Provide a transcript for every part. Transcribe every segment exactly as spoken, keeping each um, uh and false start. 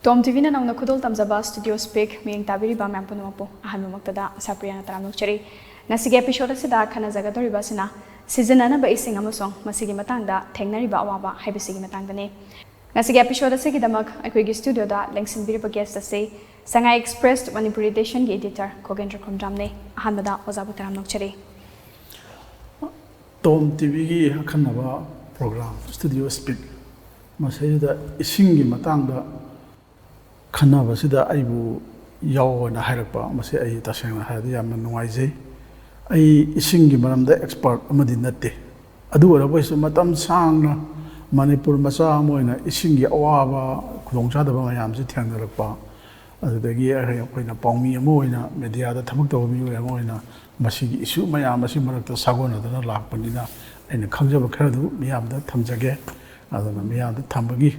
ꯇꯣꯝ ꯇꯤꯚꯤꯅ ꯅꯧꯅ ꯈꯨꯗꯣꯜ ꯇꯝꯖꯕ studio speak ꯃꯤꯠꯌꯦꯡ ꯇꯥꯕꯤꯔꯤꯕ ꯃꯌꯥꯝ ꯄꯨꯝꯅꯃꯛꯄꯨ ꯑꯍꯥꯟꯕꯃꯛꯇꯗ ꯑꯁꯥ ꯄ꯭ꯔꯤꯌꯥꯅ ꯇꯔꯥꯝꯅ ꯑꯣꯛꯆꯔꯤ꯫ ꯉꯁꯤꯒꯤ ꯑꯦꯄꯤꯁꯣꯗ ꯑꯁꯤꯗ ꯈꯟꯅꯖꯒꯗꯧꯔꯤꯕ ꯑꯁꯤꯅ ꯁꯤꯖꯤꯟꯅꯅꯕ ꯏꯁꯤꯡ ꯑꯃꯁꯨꯡ ꯃꯁꯤꯒꯤ ꯃꯇꯥꯡꯗ ꯊꯦꯡꯅꯔꯤꯕ ꯑꯋꯥꯕ ꯍꯥꯏꯕꯁꯤꯒꯤ ꯃꯇꯥꯡꯗꯅꯤ꯫ ꯉꯁꯤꯒꯤ ꯑꯦꯄꯤꯁꯣꯗ ꯑꯁꯤꯒꯤꯗꯃꯛ ꯑꯩꯈꯣꯏꯒꯤ ꯁ꯭ꯇꯨꯗꯤꯑꯣꯗ ꯂꯦꯡꯁꯤꯟꯕꯤꯔꯤꯕ ꯒꯦꯁ꯭ꯠ ꯑꯁꯤ ꯁꯉꯥꯏ ꯑꯦꯛꯁꯄ꯭ꯔꯦꯁ ꯃꯅꯤꯄꯨꯔꯤ ꯏꯗꯤꯁꯟꯒꯤ ꯏꯗꯤꯇꯔ ꯈꯣꯒꯦꯟꯗ꯭ꯔ ꯈꯣꯝꯗ꯭ꯔꯥꯝꯅꯤ꯫ ꯑꯍꯥꯟꯕꯗ ꯑꯣꯖꯥꯕꯨ ꯇꯔꯥꯝꯅ ꯑꯣꯛꯆꯔꯤ꯫ ꯇꯣꯝ ꯇꯤꯚꯤꯒꯤ ꯑꯈꯟꯅꯕ ꯄ꯭ꯔꯣꯒ꯭ꯔꯥꯝ ꯁ꯭ꯇꯨꯗꯤꯑꯣ ꯁ꯭ꯄꯤꯛ ꯃꯁꯤꯗ ꯏꯁꯤꯡꯒꯤ ꯃꯇꯥꯡꯗ ꯈꯟꯅꯕꯁꯤꯗ ꯑꯩꯕꯨ ꯌꯥꯎꯑꯣꯅ ꯍꯥꯏꯔꯛꯄ, ꯃꯁꯤ ꯑꯩ ꯇꯁꯦꯡꯅ ꯍꯥꯏꯔꯗꯤ ꯌꯥꯝꯅ ꯅꯨꯡꯉꯥꯏꯖꯩ꯫ ꯑꯩ ꯏꯁꯤꯡꯒꯤ ꯃꯔꯝꯗ ꯑꯦꯛꯁꯄꯔꯠ ꯑꯃꯗꯤ ꯅꯠꯇꯦ꯫ ꯑꯗꯨ ꯑꯣꯏꯔꯕꯁꯨ ꯃꯇꯝ ꯁꯥꯡꯅ ꯃꯅꯤꯄꯨꯔ ꯃꯆꯥ ꯑꯃ ꯑꯣꯏꯅ ꯏꯁꯤꯡꯒꯤ ꯑꯋꯥꯕ, ꯈꯨꯗꯣꯡꯆꯥꯗꯕ ꯃꯌꯥꯝꯁꯤ ꯊꯦꯡꯅꯔꯛꯄ, ꯑꯗꯨꯗꯒꯤ ꯑꯩꯈꯣꯏꯅ ꯄꯥꯎꯃꯤ ꯑꯃ ꯑꯣꯏꯅ, ꯃꯦꯗꯤꯌꯥꯗ ꯊꯕꯛ ꯇꯧꯕ ꯃꯤꯑꯣꯏ ꯑꯃ ꯑꯣꯏꯅ ꯃꯁꯤꯒꯤ ꯏꯁꯨ ꯃꯌꯥꯝ ꯑꯁꯤ ꯃꯔꯛꯇ ꯁꯥꯒꯣꯟꯅꯗꯨꯅ ꯂꯥꯛꯄꯅꯤꯅ ꯑꯩꯅ ꯈꯪꯖꯕ ꯈꯔꯗꯨ ꯃꯤꯌꯥꯝꯗ ꯊꯝꯖꯒꯦ꯫ ꯑꯗꯨꯅ ꯃꯤꯌꯥꯝꯗ ꯊꯝꯕꯒꯤ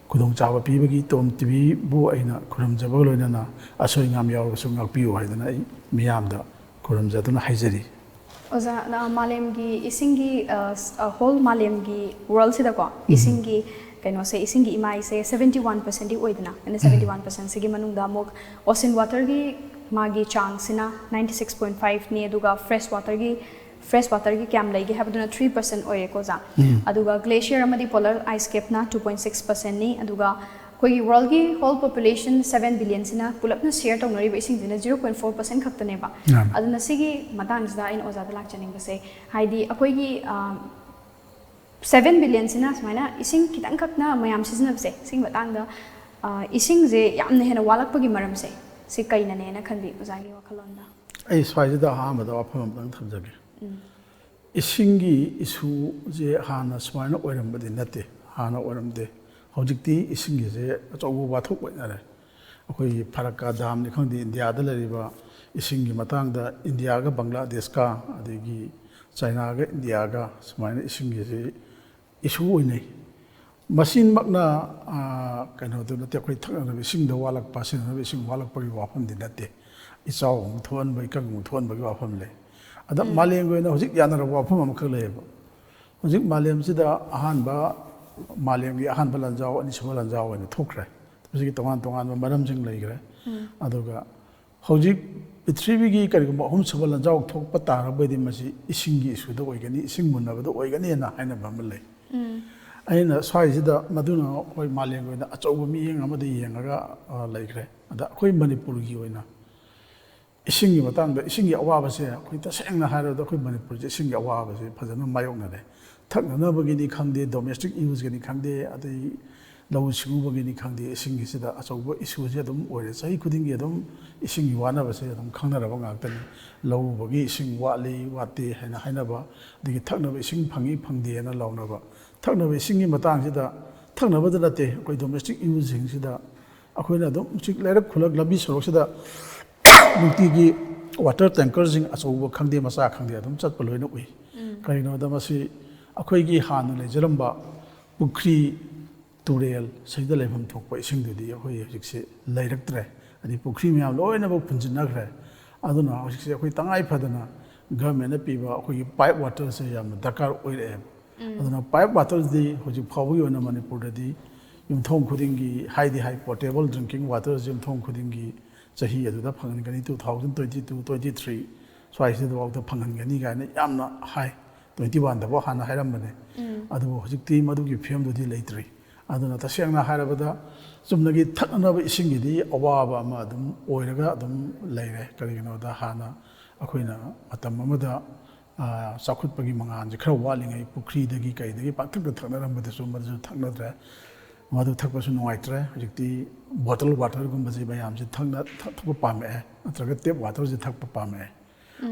ꯈꯨꯗꯣꯡꯆꯥꯕ ꯄꯤꯕꯒꯤ ꯇꯣꯝ ꯇꯤꯚꯤꯕꯨ ꯑꯩꯅ ꯈꯨꯔꯨꯝꯖꯕꯒ ꯂꯣꯏꯅꯅ ꯑꯁꯣꯏ ꯑꯉꯥꯝ ꯌꯥꯎꯔꯕꯁꯨ ꯉꯥꯛꯄꯤꯌꯨ ꯍꯥꯏꯗꯅ ꯑꯩ ꯃꯤꯌꯥꯝꯗ ꯈꯨꯔꯨꯝꯖꯗꯨꯅ ꯍꯥꯏꯖꯔꯤ꯫ ꯑꯣꯖꯥ, ꯅ-, ꯃꯥꯂꯦꯝꯒꯤ ꯏꯁꯤꯡꯒꯤ, ꯑ, ꯁ-, ꯑ, ꯍꯣꯜ ꯃꯥꯂꯦꯝꯒꯤ ꯋꯥꯔꯜꯁꯤꯗꯀꯣ, ꯏꯁꯤꯡꯒꯤ ꯀꯩꯅꯣꯁꯦ, ꯏꯁꯤꯡꯒꯤ ꯏꯃꯥꯏꯁꯦ ꯁꯕꯦꯟꯇꯤ ꯋꯥꯟ ꯄꯔꯁꯦꯟꯗꯤ ꯑꯣꯏꯗꯅ, ꯑꯗꯨꯅ ꯁꯕꯦꯟꯇꯤ ꯋꯥꯟ ꯄꯔꯁꯦꯟꯁꯤꯒꯤ ꯃꯅꯨꯡꯗ ꯑꯃꯨꯛ ꯑꯣꯁꯤꯟ ꯋꯥꯇꯔꯒꯤ ꯃꯥꯒꯤ ꯆꯥꯡꯁꯤꯅ ꯅꯥꯏꯟꯇꯤ ꯁꯤꯛꯁ ꯄꯣꯏꯟ ꯐꯥꯏꯚꯅꯤ, ꯑꯗꯨꯒ ꯐ꯭ꯔꯦꯁ ꯋꯥꯇꯔꯒꯤ, ꯐ꯭ꯔꯦꯁ ꯋꯥꯇꯔꯒꯤ ꯀꯌꯥꯝ ꯂꯩꯒꯦ ꯍꯥꯏꯕꯗꯨꯅ ꯊ꯭ꯔꯤ ꯄꯔꯁꯦꯟ ꯑꯣꯏꯔꯦꯀꯣ, ꯑꯣꯖꯥ꯫ ꯑꯗꯨꯒ ꯒ꯭ꯂꯦꯁꯤꯌꯔ ꯑꯃꯗꯤ ꯄꯣꯂꯔ ꯑꯥꯏꯁ ꯀꯦꯞꯅ ꯇꯨ ꯄꯣꯏꯟ ꯁꯤꯛꯁ ꯄꯔꯁꯦꯟꯅꯤ꯫ ꯑꯗꯨꯒ ꯑꯩꯈꯣꯏꯒꯤ ꯋꯥꯔꯜꯒꯤ ꯍꯣꯜ ꯄꯣꯄꯨꯂꯦꯁꯟ ꯁꯕꯦꯟ ꯕꯤꯂꯤꯌꯟꯁꯤꯅ ꯄꯨꯂꯞꯅ ꯁꯤꯌꯔ ꯇꯧꯅꯔꯤꯕ ꯏꯁꯤꯡꯁꯤꯅ ꯖꯤꯔꯣ ꯄꯣꯏꯟ ꯐꯣꯔ ꯄꯔꯁꯦꯟ ꯈꯛꯇꯅꯦꯕ꯫ ꯌꯥꯝ꯫ ꯑꯗꯨꯅ ꯁꯤꯒꯤ ꯃꯇꯥꯡꯁꯤꯗ ꯑꯩꯅ ꯑꯣꯖꯥꯗ ꯂꯥꯛꯆꯅꯤꯡꯕꯁꯦ, ꯍꯥꯏꯗꯤ ꯑꯩꯈꯣꯏꯒꯤ, ꯑ, ꯁꯕꯦꯟ ꯕꯤꯂꯤꯌꯟꯁꯤꯅ ꯁꯨꯃꯥꯏꯅ ꯏꯁꯤꯡ ꯈꯤꯇꯪꯈꯛꯅ ꯃꯌꯥꯝ ꯁꯤꯖꯤꯟꯅꯕꯁꯦ, ꯁꯤꯒꯤ ꯃꯇꯥꯡꯗ, ꯑ, ꯏꯁꯤꯡꯁꯦ ꯌꯥꯝꯅ ꯍꯦꯟꯅ ꯋꯥꯠꯂꯛꯄꯒꯤ ꯃꯔꯝꯁꯦ ꯁꯤ ꯀꯩꯅꯅꯦꯅ ꯈꯟꯕꯤ ꯑꯣꯖꯥꯒꯤ ꯋꯥꯈꯜꯂꯣꯟꯗ? ꯑꯩ ꯁ꯭ꯋꯥꯏꯁꯤꯗ ꯑꯍꯥꯟꯕꯗ ꯋꯥꯐꯝ ꯑꯝꯇꯪ ꯊꯝꯖꯒꯦ꯫ ꯏꯁꯤꯡꯒꯤ ꯏꯁꯨꯁꯦ ꯍꯥꯟꯅ ꯁꯨꯃꯥꯏꯅ ꯑꯣꯏꯔꯝꯕꯗꯤ ꯅꯠꯇꯦ, ꯍꯥꯟꯅ ꯑꯣꯏꯔꯝꯗꯦ꯫ ꯍꯧꯖꯤꯛꯇꯤ ꯏꯁꯤꯡꯒꯤꯁꯦ ꯑꯆꯧꯕ ꯋꯥꯊꯣꯛ ꯑꯣꯏꯅꯔꯦ꯫ ꯑꯩꯈꯣꯏꯒꯤ ꯐꯔꯛꯀꯥ ꯗꯥꯝꯅꯤ ꯈꯪꯗꯦ, ꯏꯟꯗꯤꯌꯥꯗ ꯂꯩꯔꯤꯕ ꯏꯁꯤꯡꯒꯤ ꯃꯇꯥꯡꯗ ꯏꯟꯗꯤꯌꯥꯒ ꯕꯪꯒ꯭ꯂꯥꯗꯦꯁꯀ ꯑꯗꯒꯤ ꯆꯥꯏꯅꯥꯒ ꯏꯟꯗꯤꯌꯥꯒ ꯁꯨꯃꯥꯏꯅ ꯏꯁꯤꯡꯒꯤꯁꯤ ꯏꯁꯨ ꯑꯣꯏꯅꯩ꯫ ꯃꯁꯤꯃꯛꯅ, ꯑ, ꯀꯩꯅꯣꯗꯨ ꯅꯠꯇꯦ, ꯑꯩꯈꯣꯏ ꯊꯛꯅꯅꯕ ꯏꯁꯤꯡꯗ ꯋꯥꯠꯂꯛꯄ, ꯁꯤꯖꯤꯟꯅꯅꯕ ꯏꯁꯤꯡ ꯋꯥꯠꯂꯛꯄꯒꯤ ꯋꯥꯐꯝꯗꯤ ꯅꯠꯇꯦ꯫ ꯏꯆꯥꯎ ꯑꯃꯨꯛ ꯊꯣꯛꯍꯟꯕ, ꯏꯀꯪ ꯑꯃꯨꯛ ꯊꯣꯛꯍꯟꯕꯒꯤ ꯋꯥꯐꯝ ꯂꯩ꯫ ꯑꯗ ꯃꯥꯂꯦꯝꯒꯤ ꯑꯣꯏꯅ ꯍꯧꯖꯤꯛ ꯌꯥꯅꯔꯕ ꯋꯥꯐꯝ ꯑꯃꯈꯛ ꯂꯩꯌꯦꯕ꯫ ꯍꯧꯖꯤꯛ ꯃꯥꯂꯦꯝꯁꯤꯗ ꯑꯍꯥꯟꯕ, ꯃꯥꯂꯦꯝꯒꯤ ꯑꯍꯥꯟꯕ ꯂꯥꯟꯖꯥꯎ, ꯑꯅꯤꯁꯨꯕ ꯂꯥꯟꯖꯥꯎ ꯑꯣꯏꯅ ꯊꯣꯛꯈ꯭ꯔꯦ꯫ ꯃꯁꯤꯒꯤ ꯇꯣꯉꯥꯟ ꯇꯣꯉꯥꯟꯕ ꯃꯔꯝꯁꯤꯡ ꯂꯩꯈ꯭ꯔꯦ꯫ ꯑꯗꯨꯒ ꯍꯧꯖꯤꯛ ꯄ꯭ꯔꯤꯊꯤꯕꯤꯒꯤ ꯀꯔꯤꯒꯨꯝꯕ ꯑꯍꯨꯝꯁꯨꯕ ꯂꯥꯟꯖꯥꯎ ꯊꯣꯛꯄ ꯇꯥꯔꯕꯗꯤ ꯃꯁꯤ ꯏꯁꯤꯡꯒꯤ ꯏꯁꯨꯗ ꯑꯣꯏꯒꯅꯤ, ꯏꯁꯤꯡ ꯃꯨꯟꯅꯕꯗ ꯑꯣꯏꯒꯅꯤ ꯍꯥꯏꯅ ꯍꯥꯏꯅꯕ ꯑꯃ ꯂꯩ꯫ ꯑꯩꯅ ꯁ꯭ꯋꯥꯏꯁꯤꯗ ꯃꯗꯨꯅ ꯑꯩꯈꯣꯏ ꯃꯥꯂꯦꯝꯒꯤ ꯑꯣꯏꯅ ꯑꯆꯧꯕ ꯃꯤꯠꯌꯦꯡ ꯑꯃꯗ ꯌꯦꯡꯉꯒ, ꯑ, ꯂꯩꯈ꯭ꯔꯦ꯫ ꯑꯗ ꯑꯩꯈꯣꯏ ꯃꯅꯤꯄꯨꯔꯒꯤ ꯑꯣꯏꯅ ꯏꯁꯤꯡꯒꯤ ꯃꯇꯥꯡꯗ, ꯏꯁꯤꯡꯒꯤ ꯑꯋꯥꯕꯁꯦ ꯑꯩꯈꯣꯏ ꯇꯁꯦꯡꯅ ꯍꯥꯏꯔꯕꯗ ꯑꯩꯈꯣꯏ ꯃꯅꯤꯄꯨꯔꯁꯦ ꯏꯁꯤꯡꯒꯤ ꯑꯋꯥꯕꯁꯦ ꯐꯖꯅ ꯃꯥꯌꯣꯛꯅꯔꯦ꯫ ꯊꯛꯅꯅꯕꯒꯤꯅꯤ ꯈꯪꯗꯦ, domestic useꯒꯤꯅꯤ ꯈꯪꯗꯦ, ꯑꯗꯩ ꯂꯧꯎ ꯁꯤꯡꯎꯕꯒꯤꯅꯤ ꯈꯪꯗꯦ, ꯏꯁꯤꯡꯒꯤꯁꯤꯗ ꯑꯆꯧꯕ issueꯁꯦ ꯑꯗꯨꯝ ꯑꯣꯏꯔꯦ꯫ ꯆꯍꯤ ꯈꯨꯗꯤꯡꯒꯤ ꯑꯗꯨꯝ ꯏꯁꯤꯡꯒꯤ ꯋꯥꯅꯕꯁꯦ ꯑꯗꯨꯝ ꯈꯪꯅꯔꯕ ꯉꯥꯛꯇꯅꯤ꯫ ꯂꯧ ꯎꯕꯒꯤ ꯏꯁꯤꯡ ꯋꯥꯠꯂꯤ, ꯋꯥꯠꯇꯦ ꯍꯥꯏꯅ ꯍꯥꯏꯅꯕ, ꯑꯗꯒꯤ ꯊꯛꯅꯕ ꯏꯁꯤꯡ ꯐꯪꯉꯤ ꯐꯪꯗꯦꯅ ꯂꯥꯎꯅꯕ꯫ ꯊꯛꯅꯕ ꯏꯁꯤꯡꯒꯤ ꯃꯇꯥꯡꯁꯤꯗ ꯊꯛꯅꯕꯗ ꯅꯠꯇꯦ, ꯑꯩꯈꯣꯏ domestic useꯁꯤꯡꯁꯤꯗ ꯑꯩꯈꯣꯏꯅ ꯑꯗꯨꯝ ꯍꯧꯖꯤꯛ ꯂꯩꯔꯛ ꯈꯨꯜꯂꯛ ꯂꯝꯕꯤ ꯁꯣꯔꯣꯛꯁꯤꯗ ꯅꯨꯡꯇꯤꯒꯤ water tankerꯁꯤꯡ ꯑꯆꯧꯕ ꯈꯪꯗꯦ ꯃꯆꯥ ꯈꯪꯗꯦ ꯑꯗꯨꯝ ꯆꯠꯄ ꯂꯣꯏꯅ ꯎꯏ꯫ ꯀꯔꯤꯒꯤꯅꯣꯗ ꯃꯁꯤ ꯑꯩꯈꯣꯏꯒꯤ ꯍꯥꯟꯅ ꯂꯩꯖꯔꯝꯕ ꯄꯨꯈ꯭ꯔꯤ, ꯇꯨꯔꯦꯜ, ꯁꯤꯗ ꯂꯩꯐꯝ ꯊꯣꯛꯄ ꯏꯁꯤꯡꯗꯨꯗꯤ ꯑꯩꯈꯣꯏ ꯍꯧꯖꯤꯛꯁꯦ ꯂꯩꯔꯛꯇ꯭ꯔꯦ꯫ ꯑꯗꯩ ꯄꯨꯈ꯭ꯔꯤ ꯃꯌꯥꯝ ꯂꯣꯏꯅꯃꯛ ꯐꯨꯟꯖꯤꯟꯅꯈ꯭ꯔꯦ꯫ ꯑꯗꯨꯅ ꯍꯧꯖꯤꯛꯁꯦ ꯑꯩꯈꯣꯏ ꯇꯉꯥꯏ ꯐꯗꯅ governmentꯅ ꯄꯤꯕ ꯑꯩꯈꯣꯏꯒꯤ pipe waterꯁꯦ ꯌꯥꯝꯅ ꯗꯔꯀꯥꯔ ꯑꯣꯏꯔꯛꯑꯦꯕ꯫ ꯑꯗꯨꯅ pipe waterꯁꯤꯗꯤ ꯍꯧꯖꯤꯛ ꯐꯥꯎꯕꯒꯤ ꯑꯣꯏꯅ ꯃꯅꯤꯄꯨꯔꯗꯗꯤ ꯌꯨꯝꯊꯣꯡ ꯈꯨꯗꯤꯡꯒꯤ, ꯍꯥꯏꯗꯤ ꯍꯥꯏ, potable drinking waterꯁꯦ ꯌꯨꯝꯊꯣꯡ ꯈꯨꯗꯤꯡꯒꯤ ꯆꯍꯤ ꯑꯗꯨꯗ ꯐꯪꯍꯟꯒꯅꯤ꯫ Two thousand twenty two, twenty three ꯁ꯭ꯋꯥꯏꯁꯤꯗꯐꯥꯎꯗ ꯐꯪꯍꯟꯒꯅꯤ ꯀꯥꯏꯅ ꯌꯥꯝꯅ ꯍꯥꯏ꯫ Twenty oneꯗꯐꯥꯎ ꯍꯥꯟꯅ ꯍꯥꯏꯔꯝꯕꯅꯦ꯫ ꯑꯗꯨꯕꯨ ꯍꯧꯖꯤꯛꯇꯤ ꯃꯗꯨꯒꯤ ꯐꯤꯕꯝꯗꯨꯗꯤ ꯂꯩꯇ꯭ꯔꯤ꯫ ꯑꯗꯨꯅ ꯇꯁꯦꯡꯅ ꯍꯥꯏꯔꯕꯗ ꯆꯨꯝꯅꯒꯤ ꯊꯛꯅꯅꯕ ꯏꯁꯤꯡꯒꯤꯗꯤ ꯑꯋꯥꯕ ꯑꯃ ꯑꯗꯨꯝ ꯑꯣꯏꯔꯒ ꯑꯗꯨꯝ ꯂꯩꯔꯦ꯫ ꯀꯔꯤꯒꯤꯅꯣꯗ ꯍꯥꯟꯅ ꯑꯩꯈꯣꯏꯅ ꯃꯇꯝ ꯑꯃꯗ, ꯑ, ꯆꯥꯎꯈꯠꯄꯒꯤ ꯃꯉꯥꯜꯁꯦ ꯈꯔ ꯋꯥꯠꯂꯤꯉꯩ ꯄꯨꯈ꯭ꯔꯤꯗꯒꯤ ꯀꯩꯗꯒꯤ ꯄꯪꯊꯛꯇ ꯊꯛꯅꯔꯝꯕꯗꯨꯁꯨ ꯃꯗꯨꯁꯨ ꯊꯛꯅꯗ꯭ꯔꯦ꯫ ꯃꯗꯨ ꯊꯛꯄꯁꯨ ꯅꯨꯡꯉꯥꯏꯇ꯭ꯔꯦ꯫ ꯍꯧꯖꯤꯛꯇꯤ bottle waterꯒꯨꯝꯕꯁꯦ ꯃꯌꯥꯝꯁꯦ ꯊꯛꯅ-, ꯊꯛ-, ꯊꯛꯄ ꯄꯥꯝꯃꯛꯑꯦ, ꯅꯠꯇ꯭ꯔꯒ tap waterꯁꯦ ꯊꯛꯄ ꯄꯥꯝꯃꯛꯑꯦ꯫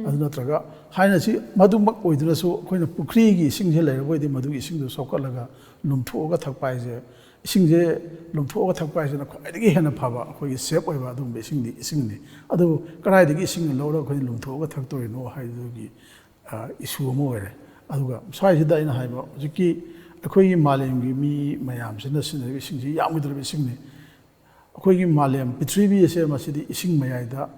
ꯑꯗꯨ ꯅꯠꯇ꯭ꯔꯒ ꯍꯥꯏꯅ ꯁꯤ ꯃꯗꯨꯃꯛ ꯑꯣꯏꯗꯨꯅꯁꯨ ꯑꯩꯈꯣꯏꯅ ꯄꯨꯈ꯭ꯔꯤꯒꯤ ꯏꯁꯤꯡꯁꯦ ꯂꯩꯔꯕ ꯑꯣꯏꯗꯤ ꯃꯗꯨꯒꯤ ꯏꯁꯤꯡꯗꯨ ꯁꯣꯛꯀꯠꯂꯒ ꯂꯨꯝꯊꯣꯛꯑꯒ ꯊꯛꯄ ꯍꯥꯏꯁꯦ, ꯏꯁꯤꯡꯁꯦ ꯂꯨꯝꯊꯣꯛꯑꯒ ꯊꯛꯄ ꯍꯥꯏꯁꯤꯅ ꯈ꯭ꯋꯥꯏꯗꯒꯤ ꯍꯦꯟꯅ ꯐꯕ, ꯑꯩꯈꯣꯏꯒꯤ safe ꯑꯣꯏꯕ ꯑꯗꯨꯒꯨꯝꯕ ꯏꯁꯤꯡꯗꯤ ꯏꯁꯤꯡꯅꯤ꯫ ꯑꯗꯨꯕꯨ ꯀꯗꯥꯏꯗꯒꯤ ꯏꯁꯤꯡ ꯂꯧꯔꯒ ꯑꯩꯈꯣꯏꯅ ꯂꯨꯝꯊꯣꯛꯑꯒ ꯊꯛꯇꯣꯏꯅꯣ ꯍꯥꯏꯕꯗꯨꯒꯤ, ꯑ, issue ꯑꯃ ꯑꯣꯏꯔꯦ꯫ ꯑꯗꯨꯒ ꯁ꯭ꯋꯥꯏꯁꯤꯗ ꯑꯩꯅ ꯍꯥꯏꯕ ꯍꯧꯖꯤꯛꯀꯤ ꯑꯩꯈꯣꯏꯒꯤ ꯃꯥꯂꯦꯝꯒꯤ ꯃꯤ ꯃꯌꯥꯝꯁꯤꯅ ꯁꯤꯖꯤꯟꯅꯔꯤꯕ ꯏꯁꯤꯡꯁꯤ ꯌꯥꯝꯒꯗꯧꯔꯤꯕ ꯏꯁꯤꯡꯅꯤ꯫ ꯑꯩꯈꯣꯏꯒꯤ ꯃꯥꯂꯦꯝ ꯄ꯭ꯔꯤꯊꯤꯕꯤ ꯑꯁꯦ ꯃꯁꯤꯗꯤ ꯏꯁꯤꯡ ꯃꯌꯥꯏꯗ,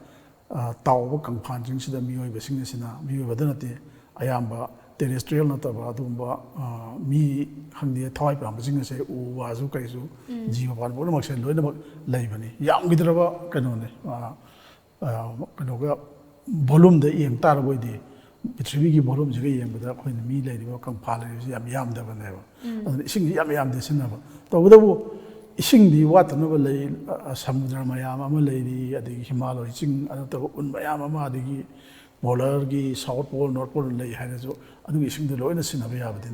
ꯑ, ꯇꯥꯎꯕ ꯀꯪꯐꯥꯟꯁꯤꯡꯁꯤꯗ ꯃꯤꯑꯣꯏꯕꯁꯤꯡ ꯑꯁꯤꯅ, ꯃꯤꯑꯣꯏꯕꯗ ꯅꯠꯇꯦ, ꯑꯌꯥꯝꯕ ꯇꯦꯔꯦꯁꯇ꯭ꯔꯤꯌꯦꯜ ꯅꯠꯇꯕ ꯑꯗꯨꯒꯨꯝꯕ, ꯑ, ꯃꯤ ꯈꯪꯗꯦ, ꯊꯋꯥꯏ ꯄꯥꯟꯕꯁꯤꯡ ꯑꯁꯦ, ꯎ ꯋꯥꯁꯨ ꯀꯩꯁꯨ, ꯎꯝ꯫ ꯖꯤꯕ ꯄꯥꯟꯕ ꯄꯨꯝꯅꯃꯛꯁꯦ ꯂꯣꯏꯅꯃꯛ ꯂꯩꯕꯅꯤ꯫ ꯌꯥꯝꯈꯤꯗ꯭ꯔꯕ ꯀꯩꯅꯣꯅꯦ, ꯑ, ꯑ, ꯀꯩꯅꯣꯒ, ꯚꯣꯂꯨꯝꯗ ꯌꯦꯡ ꯇꯥꯔꯕ ꯑꯣꯏꯗꯤ, ꯄ꯭ꯔꯤꯊꯤꯕꯤꯒꯤ ꯚꯣꯂꯨꯝꯁꯤꯒ ꯌꯦꯡꯕꯗ ꯑꯩꯈꯣꯏꯅ ꯃꯤ ꯂꯩꯔꯤꯕ, ꯀꯪꯐꯥꯜ ꯂꯩꯔꯤꯕꯁꯤ ꯌꯥꯝ ꯌꯥꯝꯗꯕꯅꯦꯕ꯫ ꯎꯝ꯫ ꯑꯗꯨꯅ ꯏꯁꯤꯡꯁꯤ ꯌꯥꯝ ꯌꯥꯝꯗꯦ ꯁꯤꯖꯤꯟꯅꯕ꯫ ꯇꯧꯕꯇꯕꯨ ꯏꯁꯤꯡꯗꯤ ꯋꯥꯠꯇꯅꯕ ꯂꯩ, ꯑ, ꯁꯃꯨꯗ꯭ꯔ ꯃꯌꯥꯝ ꯑꯃ ꯂꯩꯔꯤ, ꯑꯗꯒꯤ ꯍꯤꯃꯥꯂꯣꯏ ꯆꯤꯡ, ꯑꯗꯨ ꯅꯠꯇꯕ ꯎꯟ ꯃꯌꯥꯝ ꯑꯃ, ꯑꯗꯒꯤ ꯄꯣꯂꯔꯒꯤ ꯁꯥꯎꯠ ꯄꯣꯜ, ꯅꯣꯔꯠ ꯄꯣꯜ ꯂꯩ ꯍꯥꯏꯔꯁꯨ, ꯑꯗꯨꯒꯤ ꯏꯁꯤꯡꯗꯣ ꯂꯣꯏꯅ ꯁꯤꯖꯤꯟꯅꯕ ꯌꯥꯕꯗꯤ